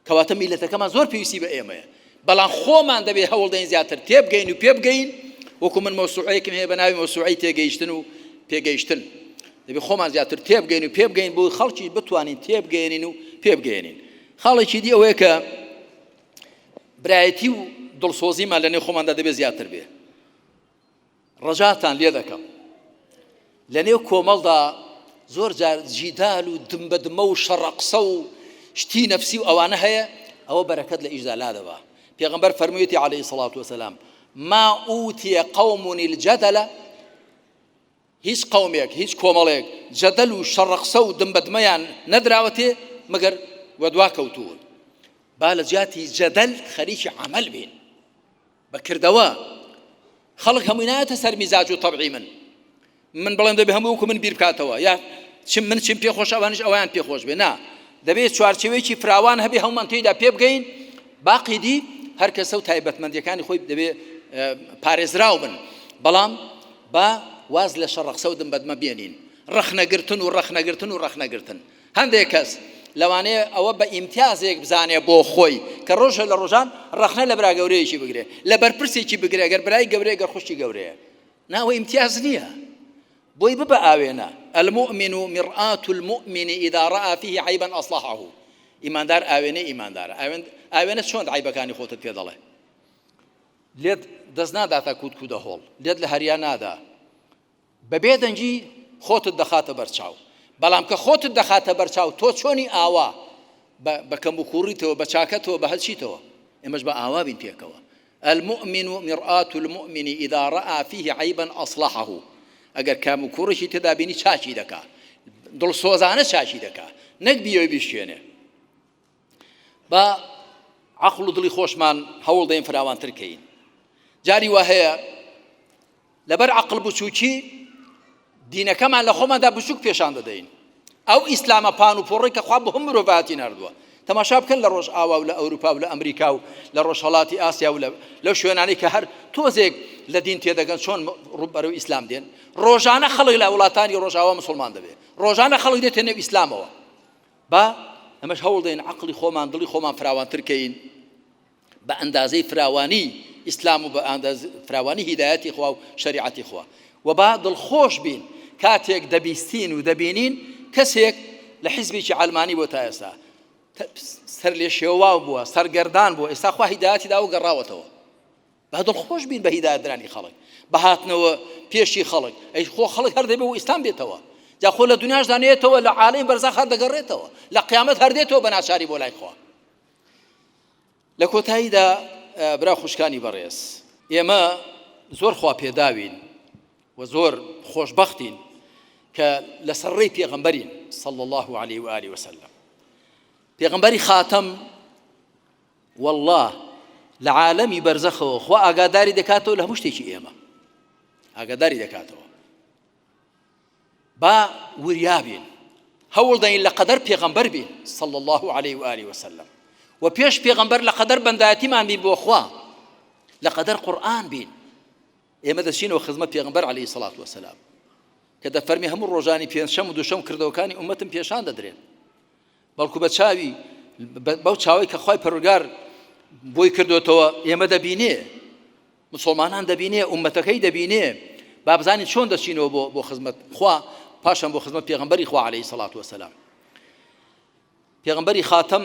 کەواتە میلەتەکەمان زۆر پێویستی بە ئێمەیە بەڵام خۆمان دەبێ هەوڵ دەین زیاتر تێبگەین و پێبگەین وەکو من مەوسوعەیەکم هەیە بە ناوی مەوسوعەی تێگەیشتن و پێگەیشتن دەبێ خۆمان زیاتر تێبگەین و پێبگەین بۆ خەڵکی بتوانین تێبگەێنین و پێبگەێنین خاڵێکی دی ئەوەیە کە برایەتی و دڵسۆزیمان لە نێو خۆماندا دەبێت زیاتر بێ ڕەجاتان لێ دەکەم لە نێو کۆمەڵدا زۆر جار جیدال و دم بە دمە و شەڕە قسە و شتی نەفسی و ئەوانە هەیە ئەوە بەرەکەت لە ئیشدا لادەبا پێغەمبەر فەرموویەتی عەلەیهی سڵات وسلام ما ئوتیە قوم الجدل هیچ قومێک هیچ کۆمەڵێک جەدەل و شەڕە قسە و دم بە دمەیان نەدراوەتێ مەگەر وەدوا کەوتوون. با لە جیاتی جەدەل خەریکی عەمەل بین. بە کردەوە. خەڵک هەمووی نایەتە سەر میزاج و تەبعی من. من بڵێم دەبێ هەموو وەکو من بیر بکاتەوە یا چم من چیم پێ خۆش ئەوانیش ئەویان پێ خۆش بێ نا دەبێت چوارچێوەیەکی فراوان هەبێ هەمومان تێیدا پێ بگەین باقی دی هەر کەسە و تایبەتمەندیەکانی خۆی دەبێ پارێزراو بن بەڵام با واز لە شەڕەقسە و دمبەدمە بێنین ڕەخنەگرتن و ڕەخنەگرتن و ڕەخنەگرتن هەندێک کەس لەوانەیە ئەوە بە ئیمتیازێک بزانێ بۆ خۆی کە ڕۆژە لە ڕۆژان ڕەخنە لە برا گەورەیەکی بگرێ لە بەرپرسێکی بگرێ گەر برای گەورەیە گەر خوشکی گەورەیە نا ئەوە ئیمتیاز نییە بۆی ببە ئاوێنە المؤمن مرآة المؤمن اذا رأى فيه عیبا اصلحه ئیماندار ئاوێنەی ئیماندارە ئاوێنە چۆن عیبەکانی خۆتت پێ دەڵێ لێت دەست ناداتە کووت کوودە هۆڵ لێت لە هەریا نادا بە بێدەنگی خۆتت دەخاتە بەرچاو بەڵام کە خۆتت دەخاتە بەرچاو تۆ چۆنی ئاوا بە کەم و کوڕیتەوە بە چاکەتەوە بە هەرچیتەوە ئێمەش بە ئاوا بین پێکەوە المؤمن مرآة المؤمن اذا رأى فيه عیبا اصلحه ئەگەر کەم و کوڕێکی تێدا بینی چاکی دەکا دڵسۆزانە چاکی دەکا نەک بیەوێ بیشکێنێ با عەقڵ و دڵی خۆشمان هەوڵ دەین فراوانتر کەین جاری وا هەیە لەبەر عەقڵ بچووکی دینەکەمان لە خۆماندا بچووک پێشان دەدەین ئەو ئیسلامە پان و پۆڕی کە خوا بۆ هەموو مرۆڤایەتی ناردووە تەماشا بکەن لە ڕۆژئاوا و لە ئەوروپا و لە ئەمریکا و لە ڕۆژهەڵاتی ئاسیا و لەو شوێنانەی کە هەر تۆزێک لە دین تێدەگەن چۆن ڕووبەرەو ئیسلام دێن ڕۆژانە خەڵک لە وڵاتانی ڕۆژاوا مسلمان دەبێت ڕۆژانە خەڵک دێتە نێو ئیسلامەوە با ئەمەش هەوڵ دەین عەقڵی خۆمان دڵی خۆمان فراوانتر کەین بە ئەندازەی فراوانی ئیسلام و بە فراوانی هیدایەتی خوا و شەریعەتی خوا و با دڵخۆش بین کاتێک دەبیستین و دەبینین کەسێک لە حیزبێکی عەلمانی بۆ تا ئێستا سەر لێ شێواو بووە سەرگەردان بووە ئێستا خوا هیدایەتی دا و گەڕاوەتەوە با دڵخۆش بین بە هیدایەتدرانی خەڵک بە هاتنەوە پێشی خەڵک ئەی خۆ خەڵک هەر دەبێ و ئیسلام بێتەوە جا خۆ لە دنیاشدا نێتەوە لە عالەی بەرزەخ هەر دەگەڕێتەوە لە قیامەت هەر دێتەوە بە ناچاری بۆ لای خوا لە کۆتاییدا برا خوشکانی بەڕێز ئێمە زۆر خوا پێداوین و زۆر خۆشببختین کە لەسەر ڕێی پێغەمبەرین صلى الله عليه وآله وسلم پێغەمبەری خاتەم واللە لە عالەمی بەرزەخەوە خوا ئاگاداری دەکاتەوە لە هەموو شتێکی ئێمە ئاگاداری دەکاتەوە با وریا بین هەوڵ دەین لە قەدەر پێغەمبەر بین صلى الله عليه وآله وسلم و پێش پێغەمبەر لە قەدەر بەندایەتیمان بین بۆ خوا لە قەدەر قورئان بین ئێمە دەچینەوە خزمەت پێغەمبەر علیه الصلاة والسلام کە دەفەرمی هەموو ڕۆژانی پێنجشەم و دووشەم کردەوەکانی ئومەتم پێشان دەدرێن بەڵکو بە چاوی بەو چاوەی کە خوای پەروەردگار بۆی کردوتەوە ئێمە دەبینێ مسلمانان دەبینێ ئومەتەکەی دەبینێ با بزانین چۆن دەچینەوە بۆ بۆ خزمەت خوا پاشان بۆ خزمەت پێغەمبەری خوا عەلەیهی سەڵات وەسەلام پێغەمبەری خاتەم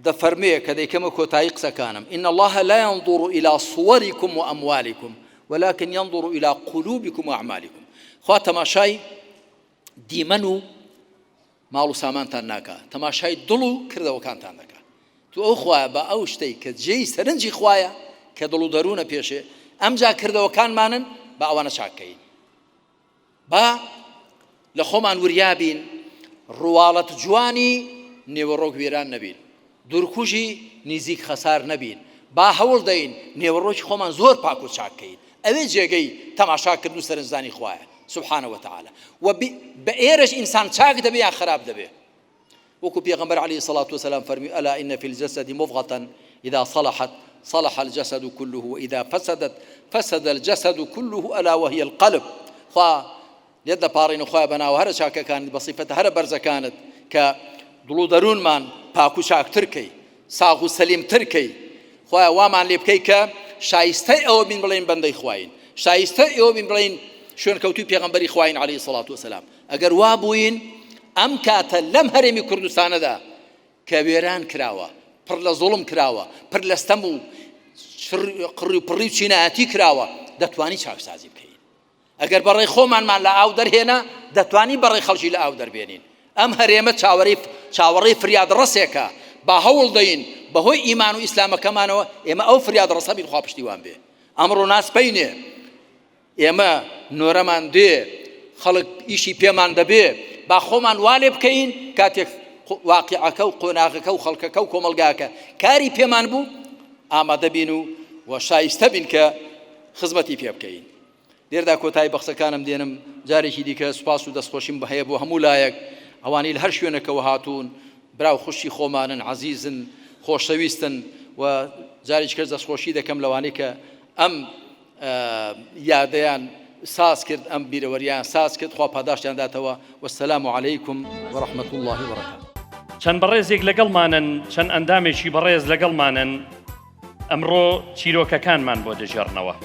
دەفەرموێ کە دەیکەمە کۆتایی قسەکانم إن الله لا ينظر إلى صوركم وأموالكم ولكن ينظر إلى قلوبكم وأعمالكم خوا تەماشای دیمەن و ماڵ و سامانتان ناکا تەماشای دڵ و کردەوەکانتان دەکا تو ئەو خوایە بە ئەو شتەی کە جێی سەرنجی خوایە کە دڵ و دەروونە پێشێ ئەمجا کردەوەکانمانن با ئەوانە چاککەین با لە خۆمان وریا بین ڕواڵەت جوانی نێوەڕۆک وێران نەبین دوورکوژی نیزیک خەسار نەبین، با هەوڵ دەین نێوەڕۆکی خۆمان زۆر پاک و چاک کەین، ئەوێ جێگەی تەماشا کردن و سەرنجدانی خوایە سبحانە وتعالی، وە بە ئێرەش ئینسان چاک دەبێ یان خراپ دەبێ، وەکو پێغەمبەر علیە الصلوة والسلام فەرمووی الا ان فی الجسد مضغة اذا صلحت صلح الجسد كله واذا فسدت فسد الجسد كله الا وهي القلب خوا لێت دەپاڕێین خوایە بە ناوە هەرە چاکەکانت بە سیفەتە هەرە بەرزەکانت کە دڵ و دەروونمان پاک و چاکتر کەی ساغ و سەلیمتر کەی خوایە وامان لێ بکەی کە شایستەی ئەوە بین بڵێین بەندەی خواین شایستەی ئەوە بین بڵێین شوێنکەوتوی پێغەمبەری خواین عەلەیهی سەڵات وسەلام ئەگەر وا بووین ئەم کاتە لەم هەرێمی کوردستانەدا کە وێران کراوە پڕ لە زوڵم کراوە پڕ لە ستەم و قڕی و پڕی و چینایەتی کراوە دەتوانی چاکسازی بکەین ئەگەر بەڕێی خۆمانمان لە ئاو دەرهێنا، دەتوانین بەڕێی خەڵکی لە ئاو دەربێنین. ئەم هەرێمە چاوەرێی چاوەڕێی فریادڕەسێکە، با هەوڵ دەین بەهۆی ئیمان و ئیسلامەکەمانەوە ئێمە ئەو فریادڕەسە بین خوا پشتیوان بێ. ئەمڕۆ نا سبەینێ ئێمە نۆرەمان دێ، خەڵک ئیشی پێمان دەبێ، با خۆمان وا لێ بکەین کاتێک. واقیعەکە و قۆناغەکە و خەڵکەکە و کۆمەڵگاکە کاری پێمان بوو ئامادە بین و و شایستە بین کە خزمەتی پێ بکەین. لێردا کۆتایی بە قسەکانم دێنم، جارێکی دیکە سوپاس و دەستخۆشیم هەیە بۆ هەموو لایەک، ئەوانەی لە هەر شوێنێکەوە هاتوون، برا و خوشکی خۆمانن، عەزیزن، خۆشەویستن و جارێکی کەش دەستخۆشی دەکەم لەوانەی کە ئەم یادەیان ساز کرد، ئەم بیرەوەرییان ساز کرد، خوا پاداشتیان داتەوە، والسلام علیکم ورحمة اللە وبرکاته. چەند بەڕێزێک لەگەڵمانن، چەند ئەندامێکی بەڕێز لەگەڵمانن، ئەمڕۆ چیرۆکەکانمان بۆ دەگێڕنەوە.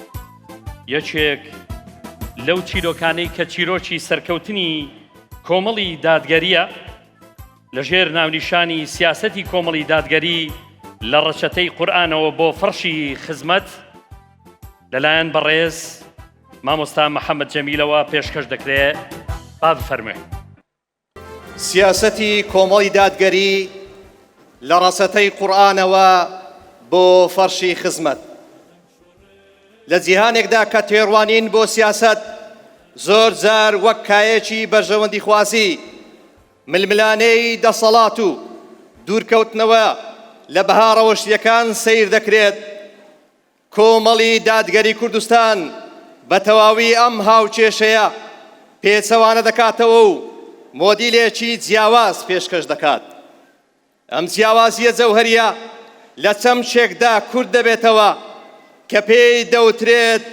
یەکێک لەو چیرۆکانەی کە چیرۆکی سەرکەوتنی کۆمەڵی دادگەرییە، لەژێر ناونیشانی سیاسەتی کۆمەڵی دادگەری لە ڕەچەتەی قورئانەوە بۆ فەڕشی خزمەت لەلایەن بەڕێز مامۆستا محەممەد جەمیلەوە پێشکەش دەکرێ با بفەرموێ. سیاسەتی کۆمەڵی دادگەری لە ڕەچەتەی قورئانەوە بۆ فەرشی خزمەت. لە جیهانێکدا کە تێڕوانین بۆ سیاسەت زۆر جار وەک کایەکی بەرژەوەندیخوازی، ململانێی دەسەڵات و دوورکەوتنەوە لە بەها ڕەوشتییەکان سەیر دەکرێت، کۆمەڵی دادگەری کوردستان بە تەواوی ئەم هاوکێشەیە پێچەوانە دەکاتەوە و مۆدیلێکی جیاواز پێشکەش دەکات. ئەم جیاوازییە جەوهەرییە لە چەمکێکدا کورت دەبێتەوە کە پێی دەوترێت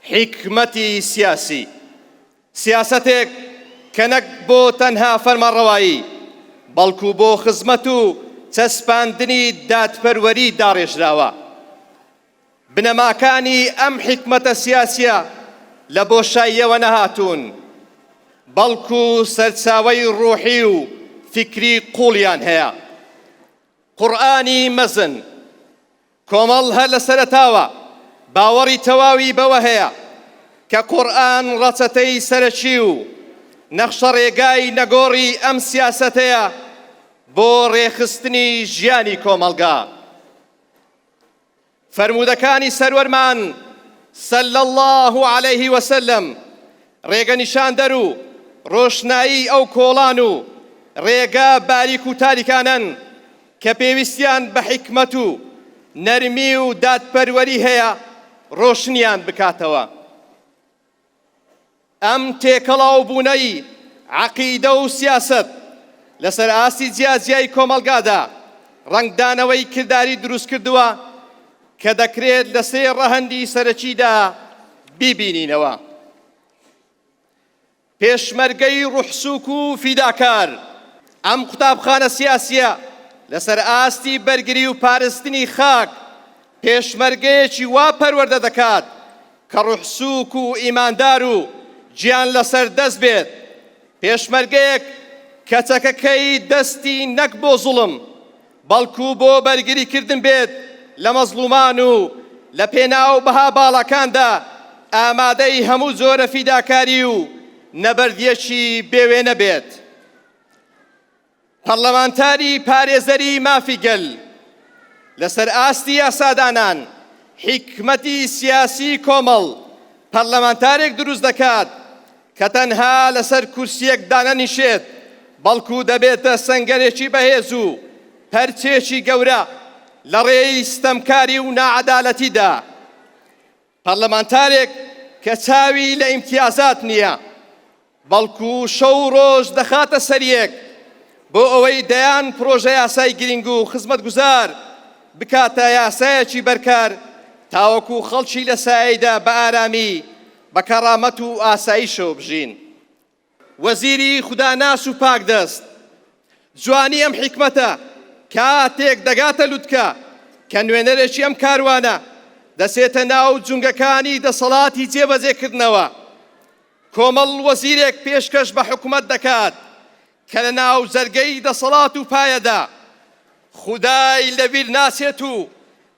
حیکمەتی سیاسی. سیاسەتێک کە نەک بۆ تەنها فەرمانڕەوایی، بەڵکو بۆ خزمەت و چەسپاندنی دادپەروەری داڕێژراوە. بنەماکانی ئەم حیکمەتە سیاسییە لە بۆشاییەوە نەهاتوون، بەڵکو سەرچاوەی ڕوحی و فیکری قووڵیان هەیە. قورئانی مەزن، کۆمەڵ هەر لە سەرەتاوە باوەڕی تەواوی بەوە هەیە کە قورئان ڕەچەتەی سەرەکی و نەخشەڕێگای نەگۆڕی ئەم سیاسەتەیە بۆ ڕێکخستنی ژیانی کۆمەڵگا. فەرموودەکانی سەروەرمان صلی اللە علیه وسلم ڕێگە نیشاندەر و ڕۆشنایی ئەو کۆڵان و ڕێگا باریک و تاریکانەن کە پێویستیان بە حیکمەت و نەرمی و دادپەروەری هەیە ڕۆشنیان بکاتەوە. ئەم تێکەڵاوبوونەی عەقیدە و سیاسەت لەسەر ئاستی جیاجیای کۆمەڵگادا ڕەنگدانەوەی کرداری دروستکردووە کە دەکرێت لە سێ ڕەهەندی سەرەکیدا بیبینینەوە. پێشمەرگەی ڕوحسووک و فیداکار، ئەم قوتابخانە سیاسییە لەسەر ئاستی بەرگری و پارستنی خاک پێشمەرگەیەکی وا پەروەردە دەکات کە ڕوحسووک و ئیماندار و گیان لەسەر دەست بێت، پێشمەرگەیەک کە چەکەکەی دەستی نەک بۆ زوڵم، بەڵکو بۆ بەرگریکردن بێت لە مەزڵومان و لە پێناو بەها باڵاکاندا ئامادەی هەموو جۆرە فیداکاری و نەبەردیەکی بێ وێنە بێت. پەڕلەمانتاری پارێزەری مافی گەل لەسەر ئاستی یاسادانان، حیکمەتی سیاسی کۆمەڵ پەرلەمانتارێک دروست دەکات کە تەنها لەسەر کورسییەک دانەنیشێت، بەڵکو دەبێتە سەنگەرێکی بەهێز و پەرچێکی گەورە لە ڕێی ستەمکاری و ناعەدالەتیدا. پەرلەمانتارێک کە چاوی لە ئیمتیازات نییە، بەڵکو شەو و ڕۆژ دەخاتە سەریەک بۆ ئەوەی دەیان پرۆژەیاسای گرنگ و خزمەتگوزار بکاتە یاسایەکی بەرکار تاوەکو خەڵکی لە سایەیدا بە ئارامی، بە کەڕامەت و ئاسایشەوە بژین. وەزیری خوداناس و پاکدەست، جوانی ئەم حیکمەتە کاتێک دەگاتە لوتکە کە نوێنەرێکی ئەم کاروانە دەچێتە ناو جونگەکانی دەسەڵاتی جێبەجێکردنەوە، کۆمەڵ وەزیرێک پێشکەش بە حکومەت دەکات کە لە ناو جەرگەی دەسەڵات و پایەدا خودای لەبیر ناچێت و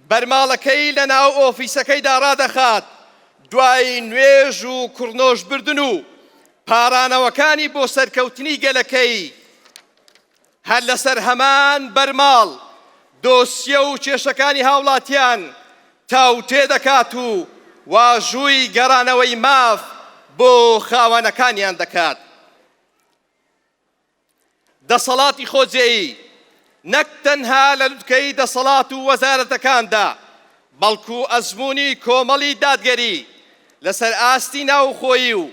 بەرماڵەکەی لە ناو ئۆفیسەکەیدا ڕادەخات، دوای نوێژ و کڕنۆش بردن و پاڕانەوەکانی بۆ سەرکەوتنی گەلەکەی، هەر لەسەر هەمان بەرماڵ دۆسیە و کێشەکانی هاوڵاتیان تاوتوێ دەکات و واژووی گەڕانەوەی ماف بۆ خاوەنەکانیان دەکات. دەسەڵاتی خۆجێیی نەک تەنها لە لوتکەی دەسەڵات و وەزارەتەکاندا، بەڵکو ئەزموونی کۆمەڵی دادگەری لەسەر ئاستی ناوخۆیی و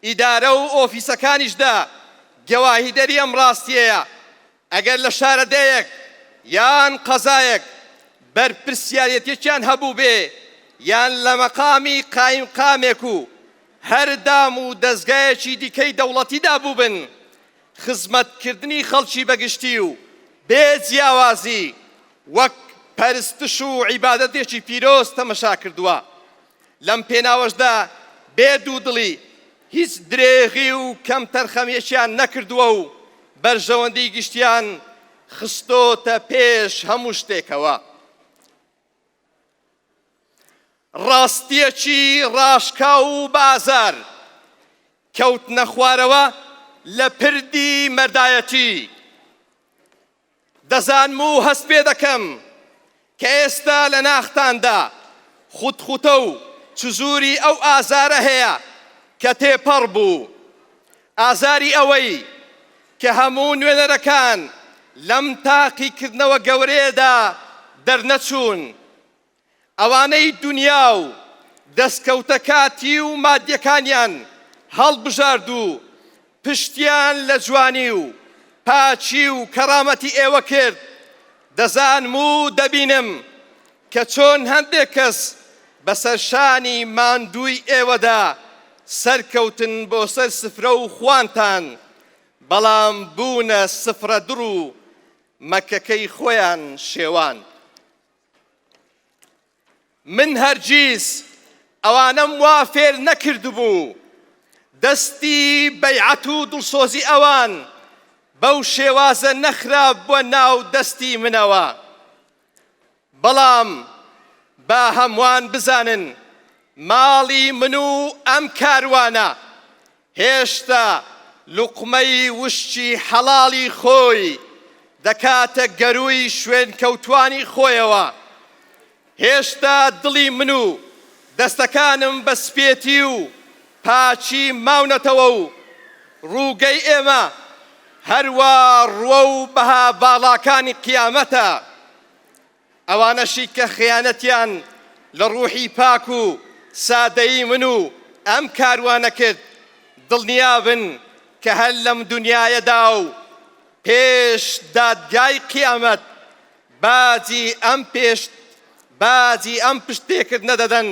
ئیدارە و ئۆفیسەکانیشدا گەواهیدەری ئەم ڕاستیەیە، ئەگەر لە شارەدێیەک یان قەزایەک بەرپرسیارێتیەکیان هەبووبێ یان لە مەقامی قایمقامێک و هەر دام و دەزگایەکی دیکەی دەوڵەتیدا بووبن، خزمەتکردنی خەڵکی بە گشتی و بێ جیاوازی وەک پەرستش و عیبادەتێکی پیرۆز تەمەشا کردووە. لەم پێناوەشدا بێ دوودڵی هیچ درێغی و کەمتەرخەمییەکیان نەکردووە و بەرژەوەندی گشتیان خستۆتە پێش هەموو شتێکەوە. ڕاستییەکی ڕاشکاو و بە ئازار، کەوتنە خوارەوە لە پردی مەردایەتی. دەزانم و هەست پێ دەکەم کە ئێستا لە ناختاندا خوتخوتە و چزوری ئەو ئازارە هەیە کە تێپەڕ بوو. ئازاری ئەوەی کە هەموو نوێنەرەکان لەم تاقیکردنەوە گەورەیەدا دەرنەچوون. ئەوانەی دونیا و دەستکەوتە کاتی و مادیەکانیان هەڵبژارد و پشتیان لە جوانی و پاکی و کەڕامەتی ئێوە کرد، دەزانم و دەبینم کە چۆن هەندێک کەس بەسەر شانی ماندووی ئێوەدا سەرکەوتن بۆ سەر سفرە و خوانتان، بەڵام بوونە سفرەدڕ و مەکەکەی خۆیان شێواند. من هەرگیز ئەوانەم وا فێر نەکردبوو، دەستی بەیعەت و دڵسۆزی ئەوان بەو شێوازە نەخرابووە ناو دەستی منەوە. بەڵام با هەمووان بزانن ماڵی من و ئەم کاروانە هێشتا لوقمەی وشکی حەڵاڵی خۆی دەکاتە گەرووی شوێنکەوتوانی خۆیەوە. هێشتا دڵی من و دەستەکانم بە سپێتی و پاکی ماونەتەوە و ڕووگەی ئێمە هەروا ڕووەو بەها باڵاکانی قیامەتە. ئەوانەشی کە خیانەتیان لە ڕوحی پاک و سادەیی من و ئەم کاروانە کرد، دڵنیابن کە هەر لەم دونیایەدا و پێش دادگای قیامەت باجی ئەم پێش باجی ئەم پشت پێکردنە دەدەن،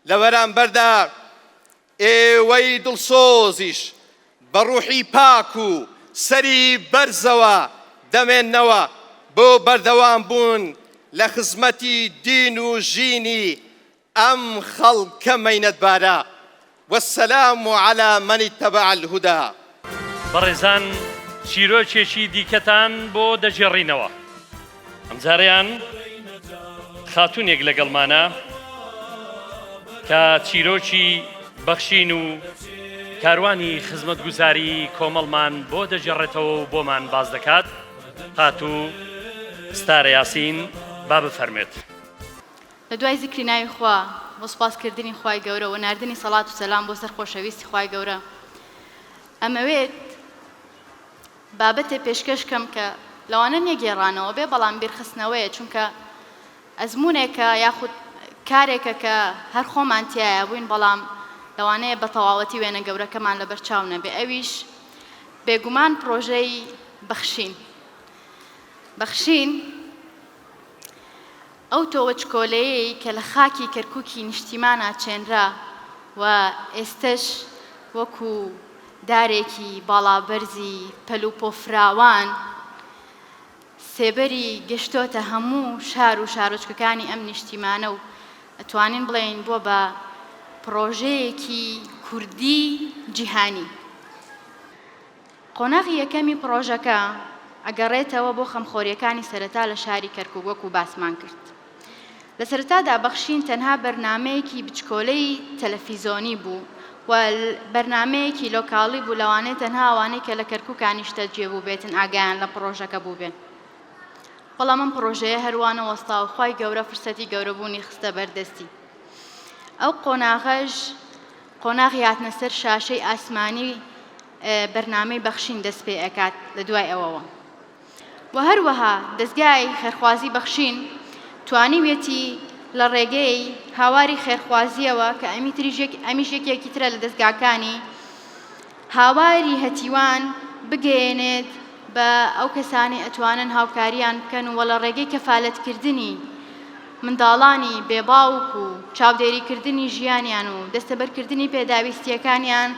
لە بەرامبەردا ئێوەی دڵسۆزیش بە ڕوحی پاک و سەری بەرزەوە دەمێننەوە بۆ بەردەوام بوون لە خزمەتی دین و ژینی ئەم خەڵکە مەینەتبارە. والسلام علی من اتبع الهدی. بەڕێزان چیرۆکێکی دیکەتان بۆ دەگێڕینەوە. ئەمجارەیان خاتونێک لەگەڵمانە کە چیرۆکی بەخشین و کاروانی خزمەتگوزاری کۆمەڵمان بۆ دەگێڕێتەوە و بۆمان باس دەکات خاتوو ستارە یاسین با بفەرموێت. لە دوای زیکری ناوی خوا و سوپاس کردنی خوای گەورە و ناردنی سەڵات و سەلام بۆ سەر خۆشەویستی خوای گەورە ئەمەوێت بابەتێ پێشکەش کەم کە لەوانە نیە گێڕانەوە بێ بەڵام بیرخستنەوەیە چونکە ئەزموونێکە یاخود کارێکە کە هەر خۆمان تیایا بووین بەڵام لەوانەیە بە تەواوەتی وێنە گەورەکەمان لەبەر چاو نەبێ ئەویش بێگومان پرۆژەی بەخشین بەخشین ئەو تۆوە چکۆلەیەی کە لە خاکی کەرکوکی نیشتیمانا چێنرا و ئێستەش وەکو دارێکی باڵابەرزی پەلوپۆ فراوان سێبەری گەشتۆتە هەموو شار و شارۆچکەکانی ئەم نیشتیمانە و ئەتوانین بڵێین بووە بە پڕۆژەیەکی کوردی جیهانی. قۆناغی یەکەمی پڕۆژەکە ئەگەڕێتەوە بۆ خەمخۆرییەکانی سەرەتا لە شاری کەرکوک وەکو باسمان کرد لە سەرەتادا بەخشین تەنها بەرنامەیەکی بچکۆلەی تەلەفیزۆنی بوو و بەرنامەیەکی لۆکاڵی بوو لەوانەیە تەنها ئەوانەی کە لە کەرکوکا نیشتەجێ بووبێتن ئاگایان لە پڕۆژەکە بووبێ بەڵام ئەم پڕۆژەیە هەروا نەوەستا و خوای گەورە فرسەتی گەورەبوونی خستە بەردەستی ئەو قۆناغەش قۆناغی هاتنە سەر شاشەی ئاسمانی. بەرنامەی بەخشین دەست پێ ئەکات لە دوای ئەوەوە. وە هەروەها دەزگای خێرخوازی بەخشین توانیویەتی لە ڕێگەی هاواری خێرخوازیەوە کە ئەمیش یەکێکی ترە لە دەزگاکانی هاواری هەتیوان بگەیەنێت بە ئەو کەسانەی ئەتوانن هاوکاریان بکەن و لە ڕێگەی کەفالەتکردنی منداڵانی بێ باوک و چاودێریکردنی ژیانیان و دەستەبەرکردنی پێداویستییەکانیان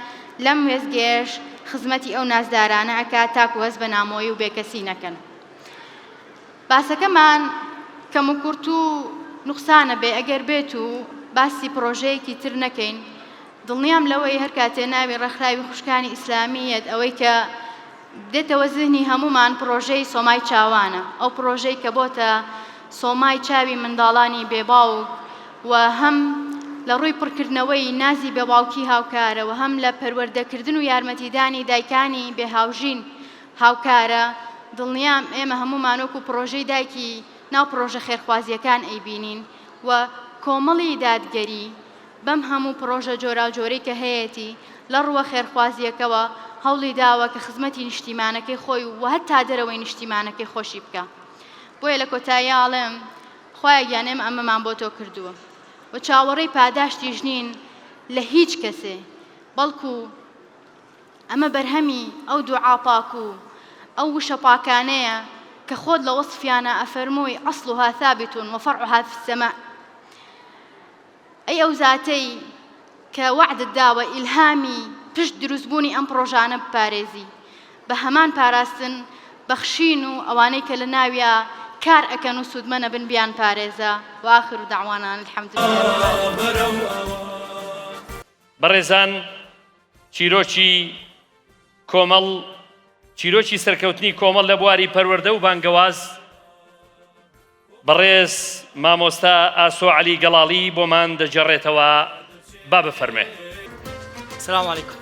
لەم وێستگەیەش خزمەتی ئەو نازدارانە ئەکات تاکو هەست بە نامۆیی و بێکەسی نەکەن. باسەکەمان کەموکورت و نوقسانە بێ ئەگەر بێت و باسی پڕۆژەیەکی تر نەکەین دڵنیام لەوەی هەرکاتێ ناوی ڕێکخراوی خوشکانی ئیسلامی یەت ئەوەی کە دێتەوە زهنی هەموومان پڕۆژەی سۆمای چاوانە، ئەو پڕۆژەی کە بۆتە سۆمای چاوی منداڵانی بێ باوک و هەم لە ڕووی پڕکردنەوەی نازی بێ باوکی هاوکارە و هەم لە پەروەردەکردن و یارمەتیدانی دایکانی بێ هاوژین هاوکارە، دڵنیام ئێمە هەموومان وەکو پڕۆژەی دایکی ناو پڕۆژە خێرخوازییەکان ئەیبینین و کۆمەڵی دادگەری بەم هەموو پڕۆژە جۆراوجۆرەی کە هەیەتی لە ڕووە خێرخوازییەکەوە هەوڵی داوە کە خزمەتی نیشتیمانەکەی خۆی و هەتا دەرەوەی نیشتیمانەکەی خۆشی بکا. بۆیە لە کۆتاییا ئەڵێم خوایە گیان ئێمە ئەمەمان بۆ تۆ کردووە و چاوەڕێی پاداشتیش نین لە هیچ کەسێ بەڵکو ئەمە بەرهەمی ئەو دوعا پاک و ئەو وشە پاکانەیە کە خۆت لە وەسفیانا ئەفەرمووی اصلها ثابت وفرعها فی السماء. ئەی ئەو زاتەی کە وەعدت داوە ئیلهامی پشت دروستبوونی ئەم پڕۆژانە بپارێزی، بە هەمان پاراستن بەخشین و ئەوانەی کە لە ناویا کار ئەکەن و سوودمەنە بن بیانپارێزە، وآخر دعوانا ان الحمد للە رب العالمین. بەڕێزان چیرۆکی کۆمەڵ چیرۆکی سەرکەوتنی کۆمەڵ لە بواری پەروەردە و بانگەواز بەڕێز مامۆستا ئاسۆ عەلی گەڵاڵی بۆمان دەگێڕێتەوە با بفەرموێ. سلام علیکم.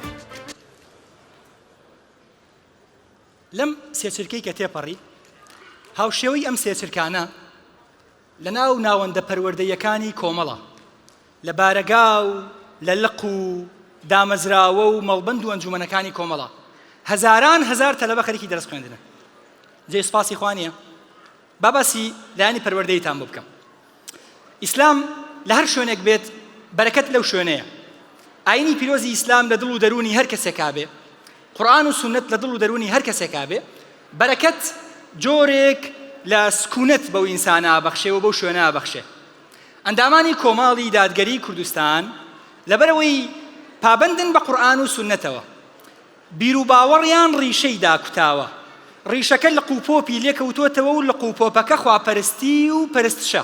لەم سێ چرکەی کە تێپەڕی هاوشێوەی ئەم سێ چرکانە لە ناو ناوەندە پەروەردەیەکانی کۆمەڵە لە بارەگا و لە لق و دامەزراوە و مەڵبەند و ئەنجومەنەکانی کۆمەڵە هەزاران هەزار تەلەبە خەریکی دەرس خوێندنە جێی سوپاسی خوا نییە با باسی لایەنی پەروەردەیتان بۆ بکەم. ئیسلام لە هەر شوێنێک بێت بەرەکەت لەو شوێنەیە. ئاینی پیرۆزی ئیسلام لە دڵ و دەروونی هەر کەسێکا بێ، قورئان و سوننەت لە دڵ و دەروونی هەر کەسێکا بێ، بەرەکەت جۆرێک لە سکونەت بەو ئینسانە ئەبەخشێ و بەو شوێنە ئەبەخشێ. ئەندامانی کۆمەڵی دادگەری کوردستان لەبەرئەوەی پابەندن بە قورئان و سوننەتەوە، بیروباوەڕیان ڕیشەی داکوتاوە. ڕیشەکە لق و پۆپی لێکەوتۆتەوە و لق و پۆپەکە خواپەرستی و پەرستشە.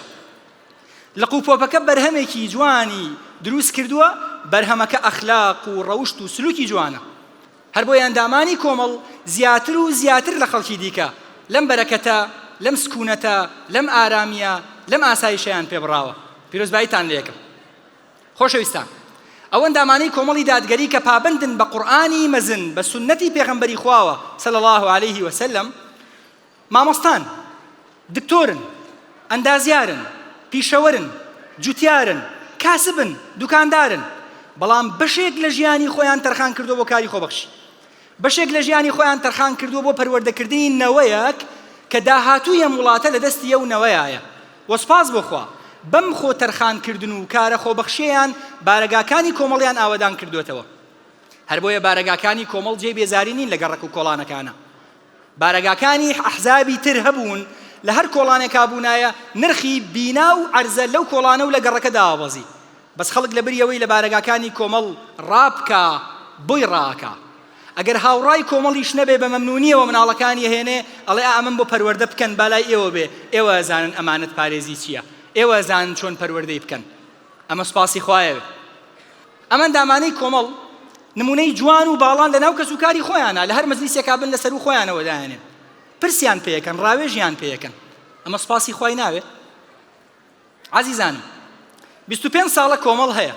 لق و پۆپەکە بەرهەمێکی جوانی دروست کردووە، بەرهەمەکە ئەخلاق و ڕەوشت و سلوکی جوانە. هەر بۆیە ئەندامانی کۆمەڵ زیاتر و زیاتر لە خەڵکی دیکە لەم بەرەکەتە، لەم سکونەتە، لەم ئارامییە، لەم ئاسایشەیان پێبڕاوە. پیرۆزباییتان لێکەم. خۆشەویستان ئەو ئەندامانەی کۆمەڵی دادگەری کە پابەندن بە قورئانی مەزن بە سوننەتی پێغەمبەری خواوە صلی اللە علیه وسلم مامۆستان دکتۆرن ئەندازیارن پیشەوەرن جوتیارن کاسبن دوکاندارن بەڵام بەشێک لە ژیانی خۆیان تەرخان کردووە بۆ کاری خۆبەخشی بەشێک لە ژیانی خۆیان تەرخان کردووە بۆ پەروەردەکردنی نەوەیەک کە داهاتووی ئەم وڵاتە لە دەستی ئەو نەوەیایە و سوپاس بۆ خوا بەم خۆ تەرخان کردن و کارە خۆبەخشیەیان بارەگاکانی کۆمەڵیان ئاوەدان کردووەتەوە. هەر بۆیە بارەگاکانی کۆمەڵ جێی بێزاری نین لە گەڕەک و کۆڵانەکانا. بارەگاکانی ئەحزابی تر هەبوون لە هەر کۆڵانێکا بوونایە نرخی بینا و عەرزە لەو کۆڵانە و لە گەڕەکە دابەزی. بەس خەڵک لە بری ئەوەی لە بارەگاکانی کۆمەڵ ڕابکا بۆی ڕائەکا. ئەگەر هاوڕای کۆمەڵیش نەبێ بە مەمنونیەوە مناڵەکانی ئەهێنێ ئەڵێ ئا ئەمەم بۆ پەروەردە بکەن با لای ئێوە بێ ئێوە ئەزانن ئەمانەت پارێزی چیە ئێوە ئەزانن چۆن پەروەردەی بکەن ئەمە سوپاسی خوایە ئەم ئەندامانەی کۆمەڵ نمونەی جوان و باڵان لە ناو کەسوکاری خۆیانە لە هەر مەجلیسێکا بن لە سەروو خۆیانەوە دایانێن پرسیان پێیەکەن ڕاوێژیان پێیەکەن ئەمە سوپاسی خوای ناوێ عەزیزانم 25 ساڵە کۆمەڵ هەیە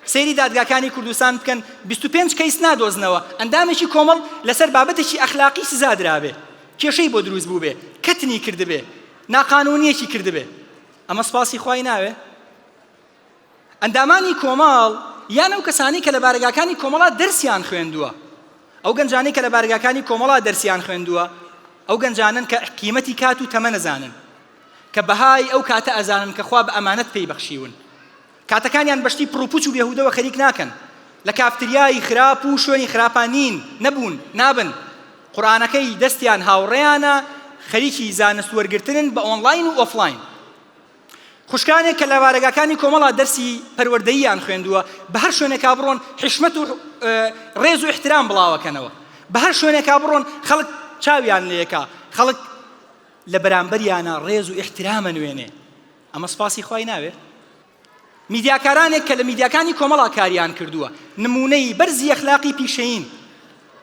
سەیری دادگاکانی کوردستان بکەن 25 کەیس نادۆزنەوە ئەندامێکی کۆمەڵ لەسەر بابەتێکی ئەخلاقی سزا درابێ کێشەی بۆ دروست بووبێ کەتنی کردبێ ناقانونیەکی کردبێ ئەمە سپاسی خوای ناوێ ئەندامانی کۆمەڵ یان ئەو کەسانەی کە لە بارەگاکانی کۆمەڵا دەرسیان خوێندووە. ئەو گەنجانەی کە لە بارەگاکانی کۆمەڵا دەرسیان خوێندووە، ئەو گەنجانەن کە قیمەتی کات و تەمەن ئەزانن، کە بەهای ئەو کاتە ئەزانن کە خوا بە ئەمانەت پێی بەخشیون. کاتەکانیان بە شتی پڕوپوچ و بێهودەوە خەریک ناکەن. لە کافتریای خراپ و شوێنی خراپا نین، نەبوون، نابن. قورئانەکەی دەستیان هاوڕێیانە، خەریکی زانست وەرگرتنن بە ئۆنڵاین و ئۆفڵاین. خوشکانێک کە لە بارەگاکانی کۆمەڵا دەرسی پەروەردەییان خوێندووە، بە هەر شوێنێکا بڕۆن حیشمەت و ڕێز و ئیحترام بڵاوەکەنەوە. بە هەر شوێنێکا بڕۆن خەڵک چاویان لێکا، خەڵک لە بەرامبەریانا ڕێز و ئیحترام ئەنوێنێ. ئەمە سوپاسی خوای ناوێ؟ میدیاکارانێک کە لە میدیاکانی کۆمەڵا کاریان کردووە، نموونەی بەرزی ئەخلاقی پیشەیین.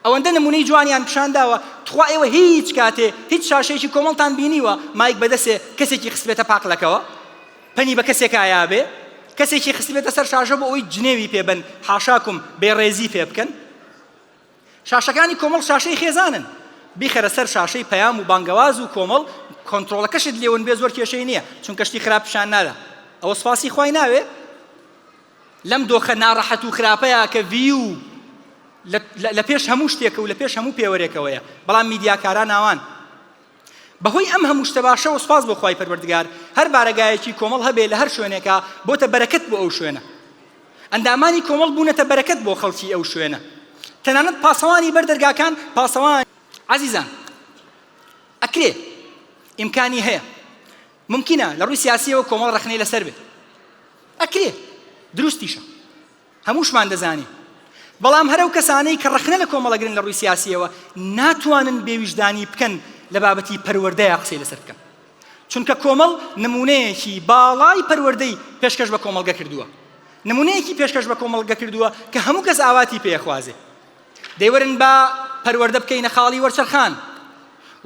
ئەوەندە نموونەی جوانیان پیشان داوە، تخوا ئێوە هیچ کاتێ هیچ شاشەیەکی کۆمەڵتان بینیوە مایک بەدەسێ کەسێکی خستبێتە پاقلەکەوە؟ پەنی بە کەسێکا یابێ؟ کەسێکی خستبێتە سەر شاشە بۆ ئەوەی جنێوی پێ بەن، حاشاکم، بێڕێزی پێ بکەن؟ شاشەکانی کۆمەڵ شاشەی خێزانن، بیخەرە سەر شاشەی پەیام و بانگەواز و کۆمەڵ، کۆنترۆڵەکەشت لێ ون بێ زۆر کێشەی نییە، چونکە شتی خراپ پیشان نادا. ئەوە سوپاسی خوای ناوێ؟ لەم دۆخە ناڕەحەت و خراپەیا کە view لە پێش هەموو شتێکە و لە پێش هەموو پێوەرێکەوەیە، بەڵام میدیاکاران ئاوان. بەهۆی ئەم هەموو شتە باشەوە سوپاس بۆ خوای پەروەردگار هەر بارەگایەکی کۆمەڵ هەبێ لە هەر شوێنێکا بۆتە بەرەکەت بۆ ئەو شوێنە. ئەندامانی کۆمەڵ بوونەتە بەرەکەت بۆ خەڵکی ئەو شوێنە. تەنانەت پاسەوانی بەر دەرگاکان پاسەوانی. عەزیزان ئەکرێ، ئیمکانی هەیە، مومکینە لە ڕووی سیاسیەوە کۆمەڵ ڕەخنەی لەسەر بێ. ئەکرێ، دروستیشە. هەمووشمان دەزانین. بەڵام هەر ئەو کەسانەی کە ڕەخنە لە کۆمەڵ ئەگرن لە ڕووی سیاسیەوە ناتوانن بێویژدانی بکەن لە بابەتی پەروەردەیا قسەی لەسەر بکەن. چونکە کۆمەڵ نموونەیەکی باڵای پەروەردەی پێشکەش بە کۆمەڵگە کردووە. نموونەیەکی پێشکەش بە کۆمەڵگە کردووە کە هەموو کەس ئاواتی پێ ئەخوازێ. دەی وەرن با پەروەردە بکەینە خاڵی وەرچەرخان.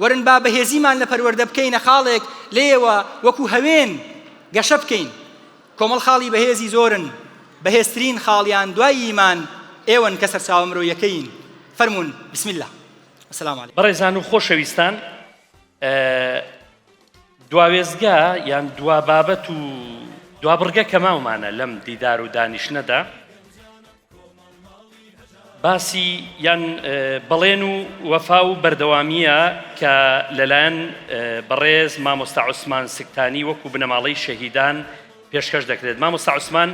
وەرن با بەهێزیمان لە پەروەردە بکەینە خاڵێک لێیەوە وەکو هەوێن گەشە بکەین. کۆمەڵ خاڵی بەهێزی زۆرن، بەهێزترین خاڵیان دوای ئیمان ئێوەن کە سەرچاوە مرۆیەکەین. فەرموون بسم اللە. السلام علیکم. بەڕێزان و خۆشەویستان دوا وێستگە یان دوا بابەت و دوا بڕگە کە ماومانە لەم دیدار و دانیشتنەدا باسی یان بەڵێن و وەفا و بەردەوامییە کە لەلایەن بەڕێز مامۆستا عوسمان سکتانی وەکو بنەماڵەی شەهیدان پێشکەش دەکرێت. مامۆستا عوسمان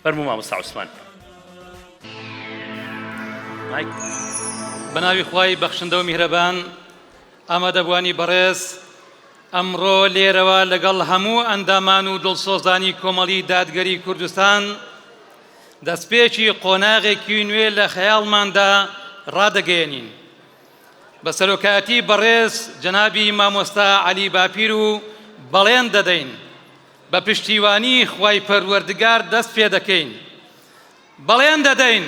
فەرموو مامۆستا عوسمان. مایک. بەناوی خوای بەخشندە و میهرەبان ئامادەبووانی بەڕێز ئەمڕۆ لێرەوە لەگەڵ هەموو ئەندامان و دڵسۆزانی کۆمەڵی دادگەری کوردستان دەستپێکی قۆناغێکی نوێ لە خەیاڵماندا ڕادەگەیەنین بە سەرۆکایەتی بەڕێز جەنابی مامۆستا عەلی باپیر و بەڵێن دەدەین بە پشتیوانی خوای پەروەردگار دەست پێدەکەین بەڵێن دەدەین.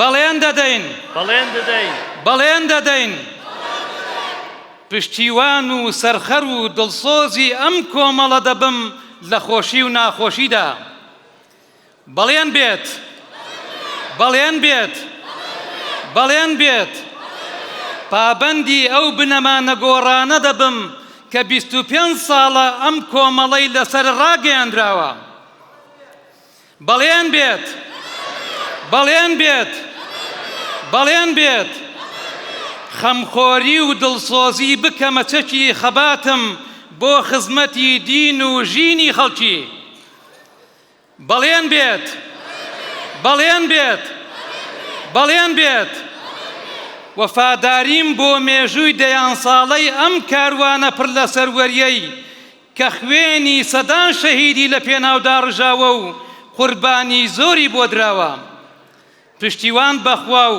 بەڵێن دەدەین. بەڵێن دەدەین. بەڵێن دەدەین. پشتیوان و سەرخەر و دڵسۆزی ئەم کۆمەڵە دەبم لە خۆشی و ناخۆشیدا. بەڵێن بێت. بەڵێن بێت. بەڵێن بێت. پابەندی ئەو بنەما نەگۆڕانە دەبم کە 25 ساڵە ئەم کۆمەڵەی لەسەر ڕاگەیەنراوە. بەڵێن بێت بەڵێن بێت بەڵێن بێت خەمخۆری و دڵسۆزی بکەمە چەکی خەباتم بۆ خزمەتی دین و ژینی خەڵکی بەڵێن بێت بەڵێن بێت بەڵێن بێت وەفاداریم بۆ مێژووی دەیان ساڵەی ئەم کاروانە پڕ لە سەروەریەی کە خوێنی سەدان شەهیدی لە پێناودا ڕژاوە و قوربانی زۆری بۆ دراوە. پشتیوان بە خوا و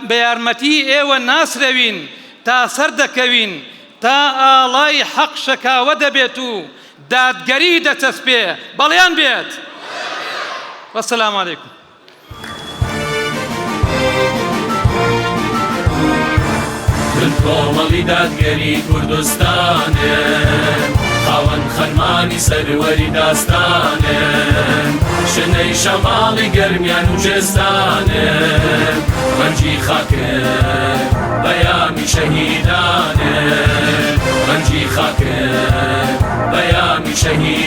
بە یارمەتی ئێوە ناسرەوین تا سەردەکەوین، تا ئاڵای حەق شەکاوە دەبێت و دادگەری دەچەسپێ. بەڵێن بێت. وەسەلام علیکم. من کۆمەڵی دادگەری کوردستانم خاوەن خەرمانی سەروەری داستانم شنەی شەماڵی گەرمیان و جێستانم ڕەنجی خاکم پەیامی شەهیدانم ڕەنجی خاکم پەیامی شەهیدانم.